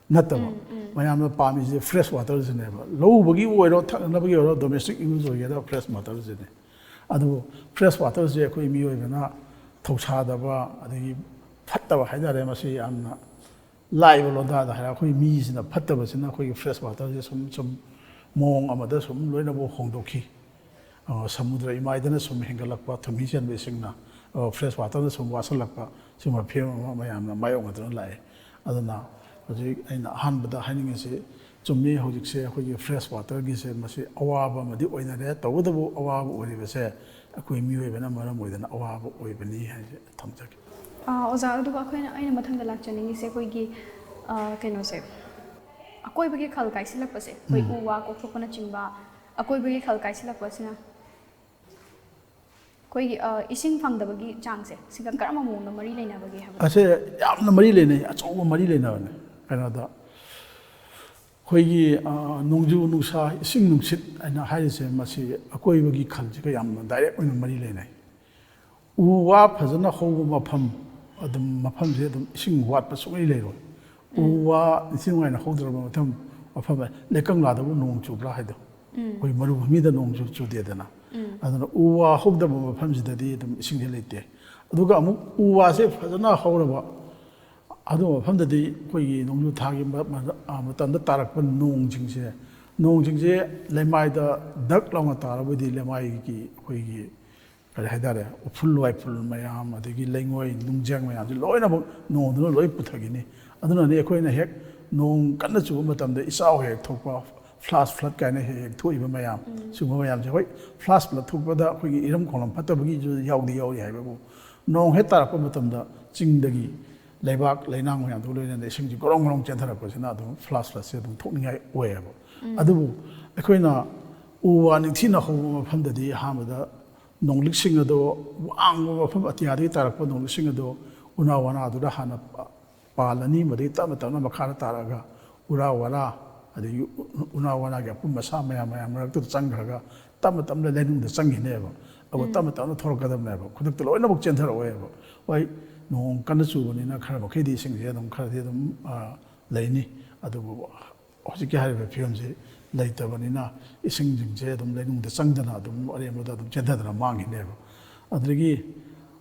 ꯅꯠꯇꯕ꯫ ꯎꯝ, ꯎꯝ꯫ ꯃꯌꯥꯝꯅ ꯄꯥꯝꯃꯤꯁꯦ ꯐ꯭ꯔꯦꯁ ꯋꯥꯇꯔꯁꯤꯅꯦꯕ꯫ ꯂꯧ ꯎꯕꯒꯤ ꯑꯣꯏꯔꯣ, ꯊꯛꯅꯅꯕꯒꯤ ꯑꯣꯏꯔꯣ, ꯗꯣꯃꯦꯁꯇꯤꯛ ꯌꯨꯁ ꯑꯣꯏꯒꯦꯔꯥ, ꯐ꯭ꯔꯦꯁ ꯋꯥꯇꯔꯁꯤꯅꯦ꯫ ꯑꯗꯨꯕꯨ ꯐ꯭ꯔꯦꯁ ꯋꯥꯇꯔꯁꯦ ꯑꯩꯈꯣꯏ ꯃꯤꯑꯣꯏꯕꯅ ꯊꯧꯁꯥꯗꯕ, ꯑꯗꯒꯤ ꯐꯠꯇꯕ ꯍꯥꯏꯇꯥꯔꯦ, ꯃꯁꯤ ꯌꯥꯝꯅ ꯂꯥꯏꯕ ꯂꯣꯟꯗꯥꯗ ꯍꯥꯏꯔ ꯑꯩꯈꯣꯏ ꯃꯤꯁꯤꯅ ꯐꯠꯇꯕꯁꯤꯅ ꯑꯩꯈꯣꯏꯒꯤ ꯐ꯭ꯔꯦꯁ ꯋꯥꯇꯔꯁꯦ ꯁꯨꯝ ꯁꯨꯝ ꯃꯑꯣꯡ ꯑꯃꯗ ꯁꯨꯝ ꯂꯣꯏꯅꯃꯛ ꯍꯣꯡꯗꯣꯛꯈꯤ꯫ ꯑ, ꯁꯃꯨꯗ꯭ꯔ ꯏꯃꯥꯏꯗꯅ ꯁꯨꯝ ꯍꯦꯟꯒꯠꯂꯛꯄ, ꯊꯨꯝꯍꯤ ꯆꯦꯟꯕ ꯏꯁꯤꯡꯅ, ꯑ, ꯐ꯭ꯔꯦꯁ ꯋꯥꯇꯔꯅ ꯁꯨꯝ ꯋꯥꯠꯁꯤꯜꯂꯛꯄ, ꯁꯤꯒꯨꯝꯕ ꯐꯤꯕꯝ ꯑꯃ ꯃꯌꯥꯝꯅ ꯃꯥꯌꯣꯛꯅꯗꯨꯅ ꯂꯥꯛꯑꯦ꯫ ꯑꯗꯨꯅ ꯍꯧꯖꯤꯛ ꯑꯩꯅ ꯑꯍꯥꯟꯕꯗ ꯍꯥꯏꯅꯤꯡꯉꯤꯁꯤ, ꯆꯨꯝꯃꯤ, ꯍꯧꯖꯤꯛꯁꯦ ꯑꯩꯈꯣꯏꯒꯤ ꯐ꯭ꯔꯦꯁ ꯋꯥꯇꯔꯒꯤꯁꯦ ꯃꯁꯤ ꯑꯋꯥꯕ ꯑꯃꯗꯤ ꯑꯣꯏꯅꯔꯦ꯫ ꯇꯧꯕꯇꯕꯨ ꯑꯋꯥꯕ ꯑꯣꯏꯔꯤꯕꯁꯦ ꯑꯩꯈꯣꯏ ꯃꯤꯑꯣꯏꯕꯅ ꯃꯔꯝ ꯑꯣꯏꯗꯅ ꯑꯋꯥꯕ ꯑꯣꯏꯕꯅꯤ ꯍꯥꯏꯁꯦ ꯊꯝꯖꯒꯦ꯫ ꯑꯥ, ꯑꯣꯖꯥ, ꯑꯗꯨꯒ ꯑꯩꯈꯣꯏꯅ, ꯑꯩꯅ ꯃꯊꯪꯗ ꯂꯥꯛꯆꯅꯤꯡꯉꯤꯁꯦ ꯑꯩꯈꯣꯏꯒꯤ, ꯑꯥ, ꯀꯩꯅꯣꯁꯦ, ꯑꯀꯣꯏꯕꯒꯤ ꯈꯜ ꯀꯥꯏꯁꯤꯜꯂꯛꯄꯁꯦ, ꯑꯩꯈꯣꯏ ꯎꯝ꯫ ꯎ ꯋꯥ ꯀꯣꯛꯊꯣꯛꯄꯅꯆꯤꯡꯕ, ꯑꯀꯣꯏꯕꯒꯤ ꯈꯜ ꯀꯥꯏꯁꯤꯜꯂꯛꯄꯁꯤꯅ ꯑꯩꯈꯣꯏꯒꯤ, ꯑꯥ, ꯏꯁꯤꯡ ꯐꯪꯗꯕꯒꯤ ꯆꯥꯡꯁꯦ, ꯁꯤꯒ ꯀꯔꯝꯕ ꯃꯑꯣꯡꯗ ꯃꯔꯤ ꯂꯩꯅꯕꯒꯦ ꯍꯥꯏꯕꯗꯣ? ꯑꯁꯦ ꯌꯥꯝꯅ ꯃꯔꯤ ꯂꯩꯅꯩ, ꯑꯆꯧꯕ ꯃꯔꯤ ꯂꯩꯅꯕꯅꯦ꯫ ꯀꯩꯅꯣꯗ, ꯑꯩꯈꯣꯏꯒꯤ, ꯑꯥ, ꯅꯣꯡꯖꯨ ꯅꯨꯡꯁꯥ, ꯏꯁꯤꯡ ꯅꯨꯡꯁꯤꯠ ꯍꯥꯏꯅ ꯍꯥꯏꯔꯤꯁꯦ, ꯃꯁꯤ ꯑꯀꯣꯏꯕꯒꯤ ꯈꯜꯁꯤꯒ ꯌꯥꯝꯅ ꯗꯥꯏꯔꯦꯛ ꯑꯣꯏꯅ ꯃꯔꯤ ꯂꯩꯅꯩ꯫ ꯎ ꯋꯥ ꯐꯖꯅ ꯍꯧꯕ ꯃꯐꯝ, ꯑꯗꯨꯝ ꯃꯐꯝꯁꯦ ꯑꯗꯨꯝ ꯏꯁꯤꯡ ꯋꯥꯠꯄ ꯁꯨꯡꯂꯩ ꯂꯩꯔꯣꯏ꯫ ꯎ ꯎꯝ꯫ ꯋꯥ ꯅꯤꯡꯊꯤ ꯅꯨꯡꯉꯥꯏꯅ ꯍꯧꯗ꯭ꯔꯕ ꯃꯐꯝ, ꯃꯐꯝ, ꯂꯩꯀꯪꯂꯥꯗꯕꯨ ꯅꯣꯡ ꯆꯨꯕ꯭ꯔꯥ ꯍꯥꯏꯗꯣ꯫ ꯎꯝ꯫ ꯑꯩꯈꯣꯏ ꯃꯔꯨꯚꯨꯃꯤꯗ ꯅꯣꯡꯁꯨ ꯆꯨꯗꯦꯗꯅ꯫ ꯎꯝ꯫ ꯑꯗꯨꯅ ꯎ ꯋꯥ ꯍꯧꯗꯕ ꯃꯐꯝꯁꯤꯗꯗꯤ ꯑꯗꯨꯝ ꯏꯁꯤꯡꯁꯦ ꯂꯩꯇꯦ꯫ ꯑꯗꯨꯒ ꯑꯃꯨꯛ ꯎ ꯋꯥꯁꯦ ꯐꯖꯅ ꯍꯧꯔꯕ, ꯑꯗꯨ ꯃꯐꯝꯗꯗꯤ ꯑꯩꯈꯣꯏꯒꯤ ꯅꯣꯡꯖꯨ ꯊꯥꯒꯤ ꯃ-, ꯃ-, ꯑ, ꯃꯇꯝꯗ ꯇꯥꯔꯛꯄ ꯅꯣꯡꯁꯤꯡꯁꯦ, ꯅꯣꯡꯁꯤꯡꯁꯦ ꯂꯩꯃꯥꯏꯗ ꯗꯛ ꯂꯥꯎꯅ ꯇꯥꯔꯕꯗꯤ ꯂꯩꯃꯥꯏꯒꯤ ꯑꯩꯈꯣꯏꯒꯤ ꯀꯔꯤ ꯍꯥꯏꯇꯥꯔꯦ, ꯎꯐꯨꯜ ꯋꯥꯏꯐꯨꯜ ꯃꯌꯥꯝ, ꯑꯗꯒꯤ ꯂꯩꯉꯣꯏ ꯅꯨꯡꯖꯦꯡ ꯃꯌꯥꯝꯁꯦ ꯂꯣꯏꯅꯃꯛ ꯅꯣꯡꯗꯨꯅ ꯂꯣꯏ ꯄꯨꯊꯈꯤꯅꯤ꯫ ꯑꯗꯨꯅꯅꯤ ꯑꯩꯈꯣꯏꯅ ꯍꯦꯛ ꯅꯣꯡ ꯀꯟꯅ ꯆꯨꯕ ꯃꯇꯝꯗ ꯏꯆꯥꯎ ꯍꯦꯛ ꯊꯣꯛꯄ, ꯐ꯭ꯂꯥꯁ ꯐ꯭ꯂꯠ ꯀꯥꯏꯅ ꯍꯦꯛ ꯍꯦꯛ ꯊꯣꯛꯏꯕ ꯃꯌꯥꯝ, ꯎꯝ꯫ ꯁꯤꯒꯨꯝꯕ ꯃꯌꯥꯝꯁꯦ, ꯍꯣꯏ, ꯐ꯭ꯂꯥꯁ ꯐ꯭ꯂꯠ ꯊꯣꯛꯄꯗ ꯑꯩꯈꯣꯏꯒꯤ ꯏꯔꯝ ꯈꯣꯡꯂꯝ ꯐꯠꯇꯕꯒꯤꯁꯨ ꯌꯥꯎꯗꯤ ꯌꯥꯎꯔꯤ ꯍꯥꯏꯕꯕꯨ, ꯅꯣꯡ ꯍꯦꯛ ꯇꯥꯔꯛꯄ ꯃꯇꯝꯗ ꯆꯤꯡꯗꯒꯤ ꯂꯩꯕꯥꯛ ꯂꯩꯅꯥꯡ ꯃꯌꯥꯝꯗꯨꯒ ꯂꯣꯏꯅꯅ ꯏꯁꯤꯡꯁꯤ ꯒꯣꯔꯣꯡ ꯒꯣꯔꯣꯡ ꯆꯦꯟꯊꯔꯛꯄꯁꯤꯅ ꯑꯗꯨꯝ flash floodꯁꯦ ꯑꯗꯨꯝ ꯊꯣꯛꯅꯤꯡꯉꯥꯏ ꯑꯣꯏꯌꯦꯕ꯫ ꯑꯗꯨꯕꯨ ꯑꯩꯈꯣꯏꯅ ꯎ ꯋꯥ ꯅꯤꯡꯊꯤꯅ ꯍꯧꯕ ꯃꯐꯝꯗꯗꯤ ꯑꯍꯥꯟꯕꯗ ꯅꯣꯡꯂꯤꯛꯁꯤꯡ ꯑꯗꯣ, ꯋꯥꯡꯕ ꯃꯐꯝ ꯑꯇꯤꯌꯥꯗꯒꯤ ꯇꯥꯔꯛꯄ ꯅꯣꯡꯂꯤꯛꯁꯤꯡ ꯑꯗꯣ ꯎꯅꯥ ꯋꯥꯅꯥꯗꯨꯗ ꯍꯥꯟꯅ ꯄꯥꯜꯂꯅꯤ, ꯃꯗꯒꯤ ꯇꯞꯅ ꯇꯞꯅ ꯃꯈꯥꯗ ꯇꯥꯔꯛꯑꯒ ꯎꯔꯥ ꯋꯥꯔꯥ, ꯑꯗꯒꯤ ꯎ-, ꯎꯅꯥ ꯋꯥꯅꯥꯒꯤ ꯑꯄꯨꯝ ꯑꯁꯥ ꯃꯌꯥꯝ ꯃꯌꯥꯝ ꯃꯔꯛꯇꯨꯗ ꯆꯪꯈ꯭ꯔꯒ ꯇꯞꯅ ꯇꯞꯅ ꯂꯩꯅꯨꯡꯗ ꯆꯪꯈꯤꯅꯦꯕ꯫ ꯑꯗꯨꯒ ꯇꯞꯅ ꯇꯞꯅ ꯊꯣꯔꯛꯀꯗꯕꯅꯦꯕ, ꯈꯨꯗꯛꯇ ꯂꯣꯏꯅꯃꯛ ꯆꯦꯟꯊꯔꯛꯑꯣꯏꯕ꯫ ꯍꯣꯏ, ꯅꯣꯡ ꯀꯟꯅ ꯆꯨꯕꯅꯤꯅ ꯈꯔ ꯃꯈꯩꯗꯤ ꯏꯁꯤꯡꯁꯦ ꯑꯗꯨꯝ ꯈꯔꯗꯤ ꯑꯗꯨꯝ, ꯑ, ꯂꯩꯅꯤ꯫ ꯑꯗꯨꯕꯨ ꯍꯧꯖꯤꯛꯀꯤ ꯍꯥꯏꯔꯤꯕ ꯐꯤꯕꯝꯁꯤ ꯂꯩꯇꯕꯅꯤꯅ ꯏꯁꯤꯡꯁꯤꯡꯁꯦ ꯑꯗꯨꯝ ꯂꯩꯅꯨꯡꯗ ꯆꯪꯗꯅ ꯑꯗꯨꯝ ꯑꯔꯦꯝꯕꯗ ꯑꯗꯨꯝ ꯆꯦꯟꯊꯗꯅ ꯃꯥꯡꯈꯤꯅꯦꯕ꯫ ꯑꯗꯨꯗꯒꯤ,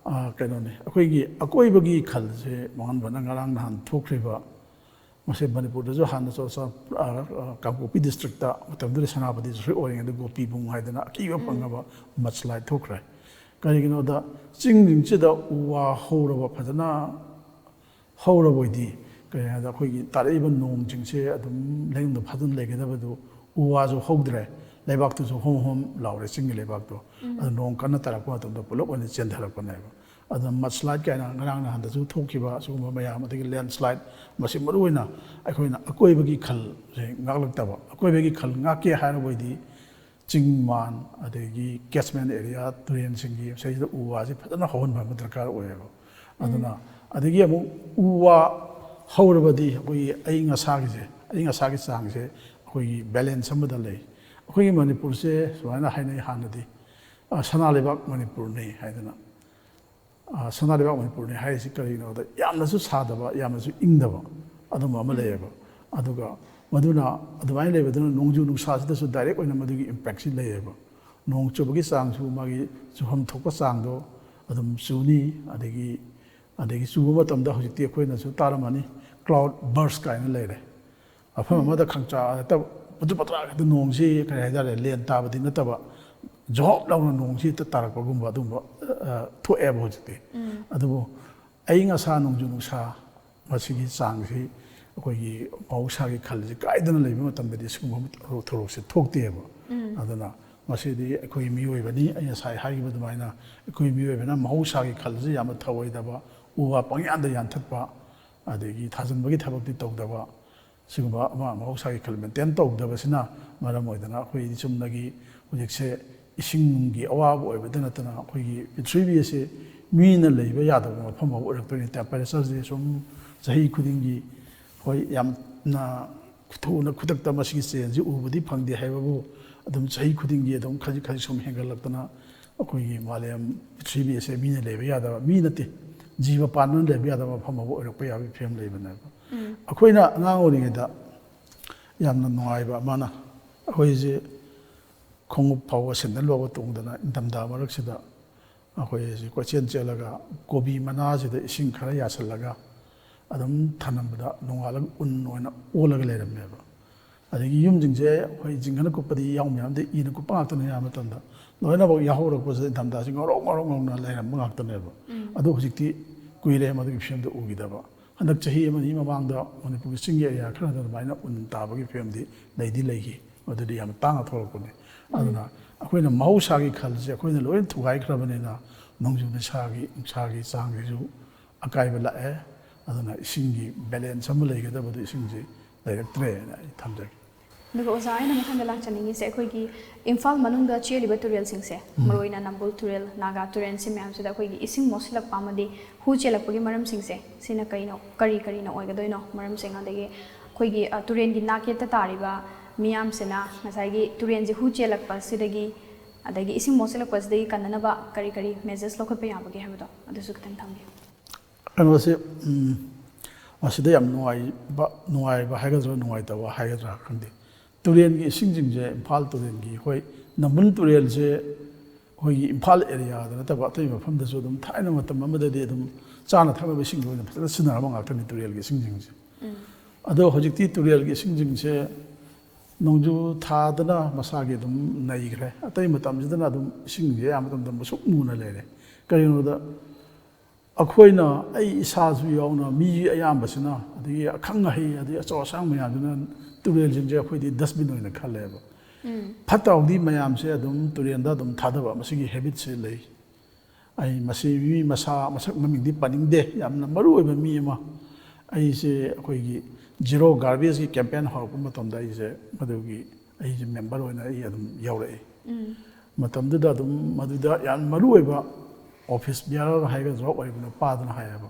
ꯑ, ꯀꯩꯅꯣꯅꯤ, ꯑꯩꯈꯣꯏꯒꯤ ꯑꯀꯣꯏꯕꯒꯤ ꯈꯜꯁꯦ ꯃꯥꯡꯍꯟꯕꯅ ꯉꯔꯥꯡ ꯅꯍꯥꯟ ꯊꯣꯛꯈ꯭ꯔꯤꯕ, ꯃꯁꯤ ꯃꯅꯤꯄꯨꯔꯗꯁꯨ ꯍꯥꯟꯅ ꯆꯨꯔꯆꯥꯟ-, ꯑ, ꯑ, ꯀꯥꯡꯄꯣꯛꯄꯤ districtꯇ, ꯃꯇꯝꯗꯨꯗ ꯁꯦꯅꯥꯄꯇꯤ district ꯑꯣꯏꯔꯤꯉꯩꯗ ꯒꯣꯄꯤꯕꯨꯡ ꯍꯥꯏꯗꯅ ꯑꯀꯤꯕ ꯐꯪꯉꯕ mudslide ꯊꯣꯛꯈ꯭ꯔꯦ꯫ ꯀꯔꯤꯒꯤꯅꯣꯗ ꯆꯤꯡꯁꯤꯡꯁꯤꯗ ꯎ ꯋꯥ ꯍꯧꯔꯕ ꯐꯖꯅ ꯍꯧꯔꯕ ꯑꯣꯏꯗꯤ, ꯀꯔꯤ ꯍꯥꯏꯗ ꯑꯩꯈꯣꯏꯒꯤ ꯇꯥꯔꯛꯏꯕ ꯅꯣꯡꯁꯤꯡꯁꯦ ꯑꯗꯨꯝ ꯂꯩꯅꯨꯡꯗ ꯐꯥꯖꯤꯟ ꯂꯩꯒꯗꯕꯗꯨ ꯎ ꯋꯥꯁꯨ ꯍꯧꯗ꯭ꯔꯦ, ꯂꯩꯕꯥꯛꯇꯨꯁꯨ ꯍꯣꯝ ꯍꯣꯝ ꯂꯥꯎꯔꯦ, ꯆꯤꯡꯒꯤ ꯂꯩꯕꯥꯛꯇꯣ꯫ ꯑꯗꯨ ꯅꯣꯡ ꯀꯟꯅ ꯇꯥꯔꯛꯄ ꯃꯇꯝꯗ ꯄꯨꯂꯞ ꯑꯣꯏꯅ ꯆꯦꯟꯊꯔꯛꯄꯅꯦꯕ꯫ ꯑꯗꯨꯅ mudslide ꯀꯥꯏꯅ ꯉꯔꯥꯡ ꯅꯍꯥꯟꯗꯁꯨ ꯊꯣꯛꯈꯤꯕ ꯑꯁꯤꯒꯨꯝꯕ ꯃꯌꯥꯝ, ꯑꯗꯒꯤ landslide, ꯃꯁꯤ ꯃꯔꯨꯑꯣꯏꯅ ꯑꯩꯈꯣꯏꯅ ꯑꯀꯣꯏꯕꯒꯤ ꯈꯜꯁꯦ ꯉꯥꯛꯂꯛꯇꯕ꯫ ꯑꯀꯣꯏꯕꯒꯤ ꯈꯜ ꯉꯥꯛꯀꯦ ꯍꯥꯏꯔꯕ ꯑꯣꯏꯗꯤ ꯆꯤꯡ ꯃꯥꯟ, ꯑꯗꯒꯤ catchment area, ꯇꯨꯔꯦꯟꯁꯤꯡꯒꯤ ꯃꯁꯤꯗꯩꯁꯤꯗ ꯎ ꯋꯥꯁꯦ ꯐꯖꯅ ꯍꯧꯍꯟꯕ ꯑꯃ ꯗꯔꯀꯥꯔ ꯑꯣꯏꯌꯦꯕ꯫ ꯑꯗꯨꯅ, ꯑꯗꯒꯤ ꯑꯃꯨꯛ ꯎ ꯋꯥ ꯍꯧꯔꯕꯗꯤ ꯑꯩꯈꯣꯏꯒꯤ ꯑꯏꯪ ꯑꯁꯥꯒꯤꯁꯦ, ꯑꯏꯪ ꯑꯁꯥꯒꯤ ꯆꯥꯡꯁꯦ ꯑꯩꯈꯣꯏꯒꯤ balance ꯑꯃꯗ ꯂꯩ꯫ ꯑꯩꯈꯣꯏꯒꯤ ꯃꯅꯤꯄꯨꯔꯁꯦ ꯁꯨꯃꯥꯏꯅ ꯍꯥꯏꯅꯩ ꯍꯥꯟꯅꯗꯤ, ꯑ, "ꯁꯅꯥ ꯂꯩꯕꯥꯛ ꯃꯅꯤꯄꯨꯔꯅꯤ" ꯍꯥꯏꯗꯅ꯫ ꯑ, "ꯁꯅꯥ ꯂꯩꯕꯥꯛ ꯃꯅꯤꯄꯨꯔꯅꯤ" ꯍꯥꯏꯔꯤꯁꯤ ꯀꯔꯤꯒꯤꯅꯣꯗ, ꯌꯥꯝꯅꯁꯨ ꯁꯥꯗꯕ, ꯌꯥꯝꯅꯁꯨ ꯏꯪꯗꯕ ꯑꯗꯨꯝꯕ ꯑꯃ ꯂꯩꯌꯦꯕ꯫ ꯑꯗꯨꯒ ꯃꯗꯨꯅ ꯑꯗꯨꯃꯥꯏꯅ ꯂꯩꯕꯗꯨꯅ ꯅꯣꯡꯖꯨ ꯅꯨꯡꯁꯥꯁꯤꯗꯁꯨ direct ꯑꯣꯏꯅ ꯃꯗꯨꯒꯤ impactꯁꯤ ꯂꯩꯌꯦꯕ꯫ ꯅꯣꯡ ꯆꯨꯕꯒꯤ ꯆꯥꯡꯁꯨ, ꯃꯥꯒꯤ ꯆꯨꯐꯝ ꯊꯣꯛꯄ ꯆꯥꯡꯗꯣ ꯑꯗꯨꯝ ꯆꯨꯅꯤ꯫ ꯑꯗꯒꯤ, ꯑꯗꯒꯤ ꯆꯨꯕ ꯃꯇꯝꯗ ꯍꯧꯖꯤꯛꯇꯤ ꯑꯩꯈꯣꯏꯅꯁꯨ ꯇꯥꯔꯝꯃꯅꯤ, cloud burst ꯀꯥꯏꯅ ꯂꯩꯔꯦ꯫ ꯃꯐꯝ ꯑꯃꯗ ꯈꯪꯆꯥ ꯍꯦꯛꯇ ꯄꯨꯗ꯭ꯔꯨ ꯄꯨꯗ꯭ꯔꯥ ꯍꯦꯛꯇ ꯅꯣꯡꯁꯤ, ꯀꯔꯤ ꯍꯥꯏꯇꯥꯔꯦ, ꯂꯦꯟ ꯇꯥꯕꯗꯤ ꯅꯠꯇꯕ, ꯖꯣꯞ ꯂꯥꯎꯅ ꯅꯣꯡꯁꯤ ꯍꯦꯛꯇ ꯇꯥꯔꯛꯄꯒꯨꯝꯕ ꯑꯗꯨꯒꯨꯝꯕ, ꯑ, ꯊꯣꯛꯑꯦꯕ ꯍꯧꯖꯤꯛꯇꯤ꯫ ꯑꯗꯨꯕꯨ ꯑꯏꯪ ꯑꯁꯥ, ꯅꯣꯡꯖꯨ ꯅꯨꯡꯁꯥ, ꯃꯁꯤꯒꯤ ꯆꯥꯡꯁꯤ ꯑꯩꯈꯣꯏꯒꯤ ꯃꯍꯧꯁꯥꯒꯤ ꯈꯜꯁꯤ ꯀꯥꯏꯗꯅ ꯂꯩꯕ ꯃꯇꯝꯗꯗꯤ ꯁꯤꯒꯨꯝꯕ ꯊꯧꯗꯣꯛꯁꯦ ꯊꯣꯛꯇꯦꯕ꯫ ꯑꯗꯨꯅ ꯃꯁꯤꯗꯤ ꯑꯩꯈꯣꯏ ꯃꯤꯑꯣꯏꯕꯅꯤ, ꯑꯩ ꯉꯁꯥꯏ ꯍꯥꯏꯈꯤꯕ ꯑꯗꯨꯃꯥꯏꯅ ꯑꯩꯈꯣꯏ ꯃꯤꯑꯣꯏꯕꯅ ꯃꯍꯧꯁꯥꯒꯤ ꯈꯜꯁꯤ ꯌꯥꯝꯅ ꯊꯧꯑꯣꯏꯗꯕ, ꯎ ꯋꯥ ꯄꯪꯌꯥꯟꯗ ꯌꯥꯟꯊꯠꯄ, ꯑꯗꯒꯤ ꯊꯥꯖꯤꯟꯕꯒꯤ ꯊꯕꯛꯇꯤ ꯇꯧꯗꯕ, ꯁꯤꯒꯨꯝꯕ ꯑꯃ ꯃꯍꯧꯁꯥꯒꯤ ꯈꯜ ꯃꯦꯟꯇꯦꯟ ꯇꯧꯗꯕꯁꯤꯅ ꯃꯔꯝ ꯑꯣꯏꯗꯅ ꯑꯩꯈꯣꯏꯗꯤ ꯆꯨꯝꯅꯒꯤ ꯍꯧꯖꯤꯛꯁꯦ ꯏꯁꯤꯡꯒꯤ ꯑꯋꯥꯕ ꯑꯣꯏꯕꯗ ꯅꯠꯇꯅ ꯑꯩꯈꯣꯏꯒꯤ ꯄ꯭ꯔꯤꯊꯤꯕꯤ ꯑꯁꯦ ꯃꯤꯅ ꯂꯩꯕ ꯌꯥꯗꯕ ꯃꯐꯝ ꯑꯃ ꯑꯣꯏꯔꯛꯇꯣꯏꯅꯤ꯫ ꯇꯦꯝꯄꯔꯦꯆꯔꯁꯦ ꯁꯨꯝ ꯆꯍꯤ ꯈꯨꯗꯤꯡꯒꯤ, ꯍꯣꯏ, ꯌꯥꯝꯅ ꯊꯨꯅ ꯈꯨꯗꯛꯇ ꯃꯁꯤꯒꯤ ꯆꯦꯟꯖꯁꯤ ꯎꯕꯗꯤ ꯐꯪꯗꯦ ꯍꯥꯏꯕꯕꯨ, ꯑꯗꯨꯝ ꯆꯍꯤ ꯈꯨꯗꯤꯡꯒꯤ ꯑꯗꯨꯝ ꯈꯖꯤꯛ ꯈꯖꯤꯛ ꯁꯨꯝ ꯍꯦꯟꯒꯠꯂꯛꯇꯅ ꯑꯩꯈꯣꯏꯒꯤ ꯃꯥꯂꯦꯝ ꯄ꯭ꯔꯤꯊꯤꯕꯤ ꯑꯁꯦ ꯃꯤꯅ ꯂꯩꯕ ꯌꯥꯗꯕ, ꯃꯤ ꯅꯠꯇꯦ, ꯖꯤꯕ ꯄꯥꯟꯕꯅ ꯂꯩꯕ ꯌꯥꯗꯕ ꯃꯐꯝ ꯑꯃ ꯑꯣꯏꯔꯛꯄ ꯌꯥꯕꯒꯤ ꯐꯤꯕꯝ ꯂꯩꯕꯅꯦꯕ꯫ ꯑꯩꯈꯣꯏꯅ ꯑꯉꯥꯡ ꯑꯣꯏꯔꯤꯉꯩꯗ ꯌꯥꯝꯅ ꯅꯨꯡꯉꯥꯏꯕ ꯑꯃꯅ, ꯑꯩꯈꯣꯏꯁꯦ ꯈꯣꯡꯎꯞ ꯐꯥꯎꯕ ꯁꯦꯟꯗꯜ ꯐꯥꯎꯕ ꯇꯣꯡꯗꯅ ꯏꯪꯊꯝꯊꯥ ꯃꯔꯛꯁꯤꯗ ꯑꯩꯈꯣꯏꯁꯦ ꯀꯣꯏꯆꯦꯟ ꯆꯦꯜꯂꯒ ꯀꯣꯕꯤ ꯃꯅꯥꯁꯤꯗ ꯏꯁꯤꯡ ꯈꯔ ꯌꯥꯁꯤꯜꯂꯒ ꯑꯗꯨꯝ ꯊꯅꯝꯕꯗ ꯅꯣꯡꯉꯥꯜꯂꯒ ꯎꯟ ꯑꯣꯏꯅ ꯑꯣꯜꯂꯒ ꯂꯩꯔꯝꯃꯦꯕ꯫ ꯑꯗꯒꯤ ꯌꯨꯝꯁꯤꯡꯁꯦ ꯑꯩꯈꯣꯏ ꯖꯤꯡꯒꯅ ꯀꯨꯞꯄꯗꯤ ꯌꯥꯎ ꯃꯌꯥꯝꯗꯤ ꯏꯅ ꯀꯨꯞꯄ ꯉꯥꯛꯇꯅ ꯑꯌꯥꯝꯕ ꯃꯇꯝꯗ, ꯂꯣꯏꯅꯃꯛ ꯌꯥꯍꯧꯔꯛꯄꯁꯤꯗ ꯏꯪꯊꯝꯊꯥꯁꯤ ꯉꯧꯔꯣꯛ ꯉꯧꯔꯣꯛ ꯉꯧꯅ ꯂꯩꯔꯝꯕ ꯉꯥꯛꯇꯅꯦꯕ꯫ ꯑꯗꯣ ꯍꯧꯖꯤꯛꯇꯤ ꯀꯨꯏꯔꯦ ꯃꯗꯨꯒꯤ ꯐꯤꯕꯝꯗꯣ ꯎꯈꯤꯗꯕ꯫ ꯍꯟꯗꯛ ꯆꯍꯤ ꯑꯃꯅꯤ ꯃꯃꯥꯡꯗ ꯃꯅꯤꯄꯨꯔꯒꯤ ꯆꯤꯡꯒꯤ ꯑꯦꯔꯤꯌꯥ ꯈꯔꯗ ꯑꯗꯨꯃꯥꯏꯅ ꯎꯟ ꯇꯥꯕꯒꯤ ꯐꯤꯕꯝꯗꯤ ꯂꯩꯗꯤ ꯂꯩꯈꯤ꯫ ꯃꯗꯨꯗꯤ ꯌꯥꯝ ꯇꯥꯡꯅ ꯊꯣꯛꯂꯛꯄꯅꯤ꯫ ꯑꯗꯨꯅ ꯑꯩꯈꯣꯏꯅ ꯃꯍꯧꯁꯥꯒꯤ ꯈꯜꯁꯦ ꯑꯩꯈꯣꯏꯅ ꯂꯣꯏꯅ ꯊꯨꯒꯥꯏꯈ꯭ꯔꯕꯅꯤꯅ ꯅꯣꯡꯖꯨ ꯅꯨꯡꯁꯥꯒꯤ, ꯅꯨꯡꯁꯥꯒꯤ ꯆꯥꯡꯁꯤꯁꯨ ꯑꯀꯥꯏꯕ ꯂꯥꯛꯑꯦ꯫ ꯑꯗꯨꯅ ꯏꯁꯤꯡꯒꯤ ꯕꯦꯂꯦꯟꯁ ꯑꯃ ꯂꯩꯒꯗꯕꯗꯣ ꯏꯁꯤꯡꯁꯤ ꯂꯩꯔꯛꯇ꯭ꯔꯦꯅ ꯑꯩ ꯊꯝꯖꯒꯦ꯫ ꯑꯗꯨꯒ ꯑꯣꯖꯥ, ꯑꯩꯅ ꯃꯊꯪꯗ ꯂꯥꯛꯆꯅꯤꯡꯉꯤꯁꯦ, ꯑꯩꯈꯣꯏꯒꯤ ꯏꯝꯐꯥꯜ ꯃꯅꯨꯡꯗ ꯆꯦꯜꯂꯤꯕ ꯇꯨꯔꯦꯜꯁꯤꯡꯁꯦ, ꯃꯔꯨꯑꯣꯏꯅ ꯅꯝꯕꯨꯜ ꯇꯨꯔꯦꯜ, ꯅꯥꯒꯥ ꯇꯨꯔꯦꯜ, ꯁꯤ ꯃꯌꯥꯝꯁꯤꯗ ꯑꯩꯈꯣꯏꯒꯤ ꯏꯁꯤꯡ ꯃꯣꯠꯁꯤꯜꯂꯛꯄ ꯑꯃꯗꯤ ꯍꯨ ꯆꯦꯜꯂꯛꯄꯒꯤ ꯃꯔꯝꯁꯤꯡꯁꯦ, ꯁꯤꯅ ꯀꯩꯅꯣ, ꯀꯔꯤ ꯀꯔꯤꯅ ꯑꯣꯏꯒꯗꯣꯏꯅꯣ ꯃꯔꯝꯁꯤꯡ? ꯑꯗꯒꯤ ꯑꯩꯈꯣꯏꯒꯤ, ꯑ, ꯇꯨꯔꯦꯜꯒꯤ ꯅꯥꯛꯌꯦꯠꯇ ꯇꯥꯔꯤꯕ ꯃꯤꯌꯥꯝꯁꯤꯅ ꯉꯁꯥꯏꯒꯤ ꯇꯨꯔꯦꯜꯁꯤ ꯍꯨ ꯆꯦꯜꯂꯛꯄꯁꯤꯗꯒꯤ, ꯑꯗꯒꯤ ꯏꯁꯤꯡ ꯃꯣꯠꯁꯤꯜꯂꯛꯄꯁꯤꯗꯒꯤ ꯀꯟꯅꯅꯕ ꯀꯔꯤ ꯀꯔꯤ ꯃꯦꯖꯔꯁ ꯂꯧꯈꯠꯄ ꯌꯥꯕꯒꯦ ꯍꯥꯏꯕꯗꯣ, ꯑꯗꯨꯁꯨ ꯈꯤꯇꯪ ꯊꯝꯕꯤꯌꯨ꯫ ꯀꯩꯅꯣꯁꯦ, ꯎꯝ, ꯃꯁꯤꯗ ꯌꯥꯝ ꯅꯨꯡꯉꯥꯏꯕ, ꯅꯨꯡꯉꯥꯏꯕ ꯍꯥꯏꯒꯗ꯭ꯔꯥ, ꯅꯨꯡꯉꯥꯏꯇꯕ ꯍꯥꯏꯒꯗ꯭ꯔꯥ ꯈꯪꯗꯦ, ꯇꯨꯔꯦꯜꯒꯤ ꯏꯁꯤꯡꯁꯤꯡꯁꯦ, ꯏꯝꯐꯥꯜ ꯇꯨꯔꯦꯜꯒꯤ, ꯑꯩꯈꯣꯏ ꯅꯝꯕꯨꯜ ꯇꯨꯔꯦꯜꯁꯦ ꯑꯩꯈꯣꯏꯒꯤ ꯏꯝꯐꯥꯜ ꯑꯦꯔꯤꯌꯥꯗ ꯅꯠꯇꯕ ꯑꯇꯩ ꯃꯐꯝꯗꯁꯨ ꯑꯗꯨꯝ ꯊꯥꯏꯅ ꯃꯇꯝ ꯑꯃꯗꯗꯤ ꯑꯗꯨꯝ ꯆꯥꯅ ꯊꯛꯅꯕ ꯏꯁꯤꯡꯒꯤ ꯑꯣꯏꯅ ꯐꯖꯅ ꯁꯤꯖꯤꯟꯅꯔꯝꯕ ꯉꯥꯛꯇꯅꯤ ꯇꯨꯔꯦꯜꯒꯤ ꯏꯁꯤꯡꯁꯤꯡꯁꯦ꯫ ꯑꯗꯣ ꯍꯧꯖꯤꯛꯇꯤ ꯇꯨꯔꯦꯜꯒꯤ ꯏꯁꯤꯡꯁꯤꯡꯁꯦ ꯅꯣꯡꯖꯨ ꯊꯥꯗꯅ ꯃꯁꯥꯒꯤ ꯑꯗꯨꯝ ꯅꯩꯈ꯭ꯔꯦ, ꯑꯇꯩ ꯃꯇꯝꯁꯤꯗꯅ ꯑꯗꯨꯝ ꯏꯁꯤꯡꯁꯦ ꯑꯌꯥꯝꯕ ꯃꯇꯝꯗ ꯃꯨꯁꯨꯛ ꯃꯨꯅ ꯂꯩꯔꯦ꯫ ꯀꯔꯤꯒꯤꯅꯣꯗ ꯑꯩꯈꯣꯏꯅ, ꯑꯩ ꯏꯁꯥꯁꯨ ꯌꯥꯎꯅ, ꯃꯤ ꯑꯌꯥꯝꯕꯁꯤꯅ, ꯑꯗꯒꯤ ꯑꯈꯪ ꯑꯍꯩ, ꯑꯗꯒꯤ ꯑꯆꯧ ꯑꯁꯥꯡ ꯃꯌꯥꯝꯁꯤꯅ ꯇꯨꯔꯦꯜꯁꯤꯡꯁꯦ ꯑꯩꯈꯣꯏꯗꯤ dustbin ꯑꯣꯏꯅ ꯈꯜꯂꯦꯕ꯫ ꯐꯠꯇ ꯍꯥꯎꯗꯤ ꯃꯌꯥꯝꯁꯦ ꯑꯗꯨꯝ ꯇꯨꯔꯦꯜꯗ ꯑꯗꯨꯝ ꯊꯥꯗꯕ, ꯃꯁꯤꯒꯤ habitꯁꯦ ꯂꯩ꯫ ꯑꯩ ꯃꯁꯤ ꯃꯤ ꯃꯁꯥ ꯃꯁꯛ ꯃꯃꯤꯡꯗꯤ ꯄꯟꯅꯤꯡꯗꯦ, ꯌꯥꯝꯅ ꯃꯔꯨ ꯑꯣꯏꯕ ꯃꯤ ꯑꯃ꯫ ꯑꯩꯁꯦ ꯑꯩꯈꯣꯏꯒꯤ ꯖꯤꯔꯣ ꯒꯥꯔꯕꯦꯖꯀꯤ ꯀꯦꯝꯄꯦꯟ ꯍꯧꯔꯛꯄ ꯃꯇꯝꯗ ꯑꯩꯁꯦ ꯃꯗꯨꯒꯤ ꯑꯩꯁꯦ ꯃꯦꯝꯕꯔ ꯑꯣꯏꯅ ꯑꯩ ꯑꯗꯨꯝ ꯌꯥꯎꯔꯛꯏ꯫ ꯃꯇꯝꯗꯨꯗ ꯑꯗꯨꯝ ꯃꯗꯨꯗ ꯌꯥꯝ ꯃꯔꯨ ꯑꯣꯏꯕ ꯑꯣꯐꯤꯁ ꯕꯤꯌꯥꯔꯔ ꯍꯥꯏꯒꯗ꯭ꯔꯥ ꯑꯣꯏꯕ ꯅꯨꯄꯥꯗꯨꯅ ꯍꯥꯏꯌꯦꯕ,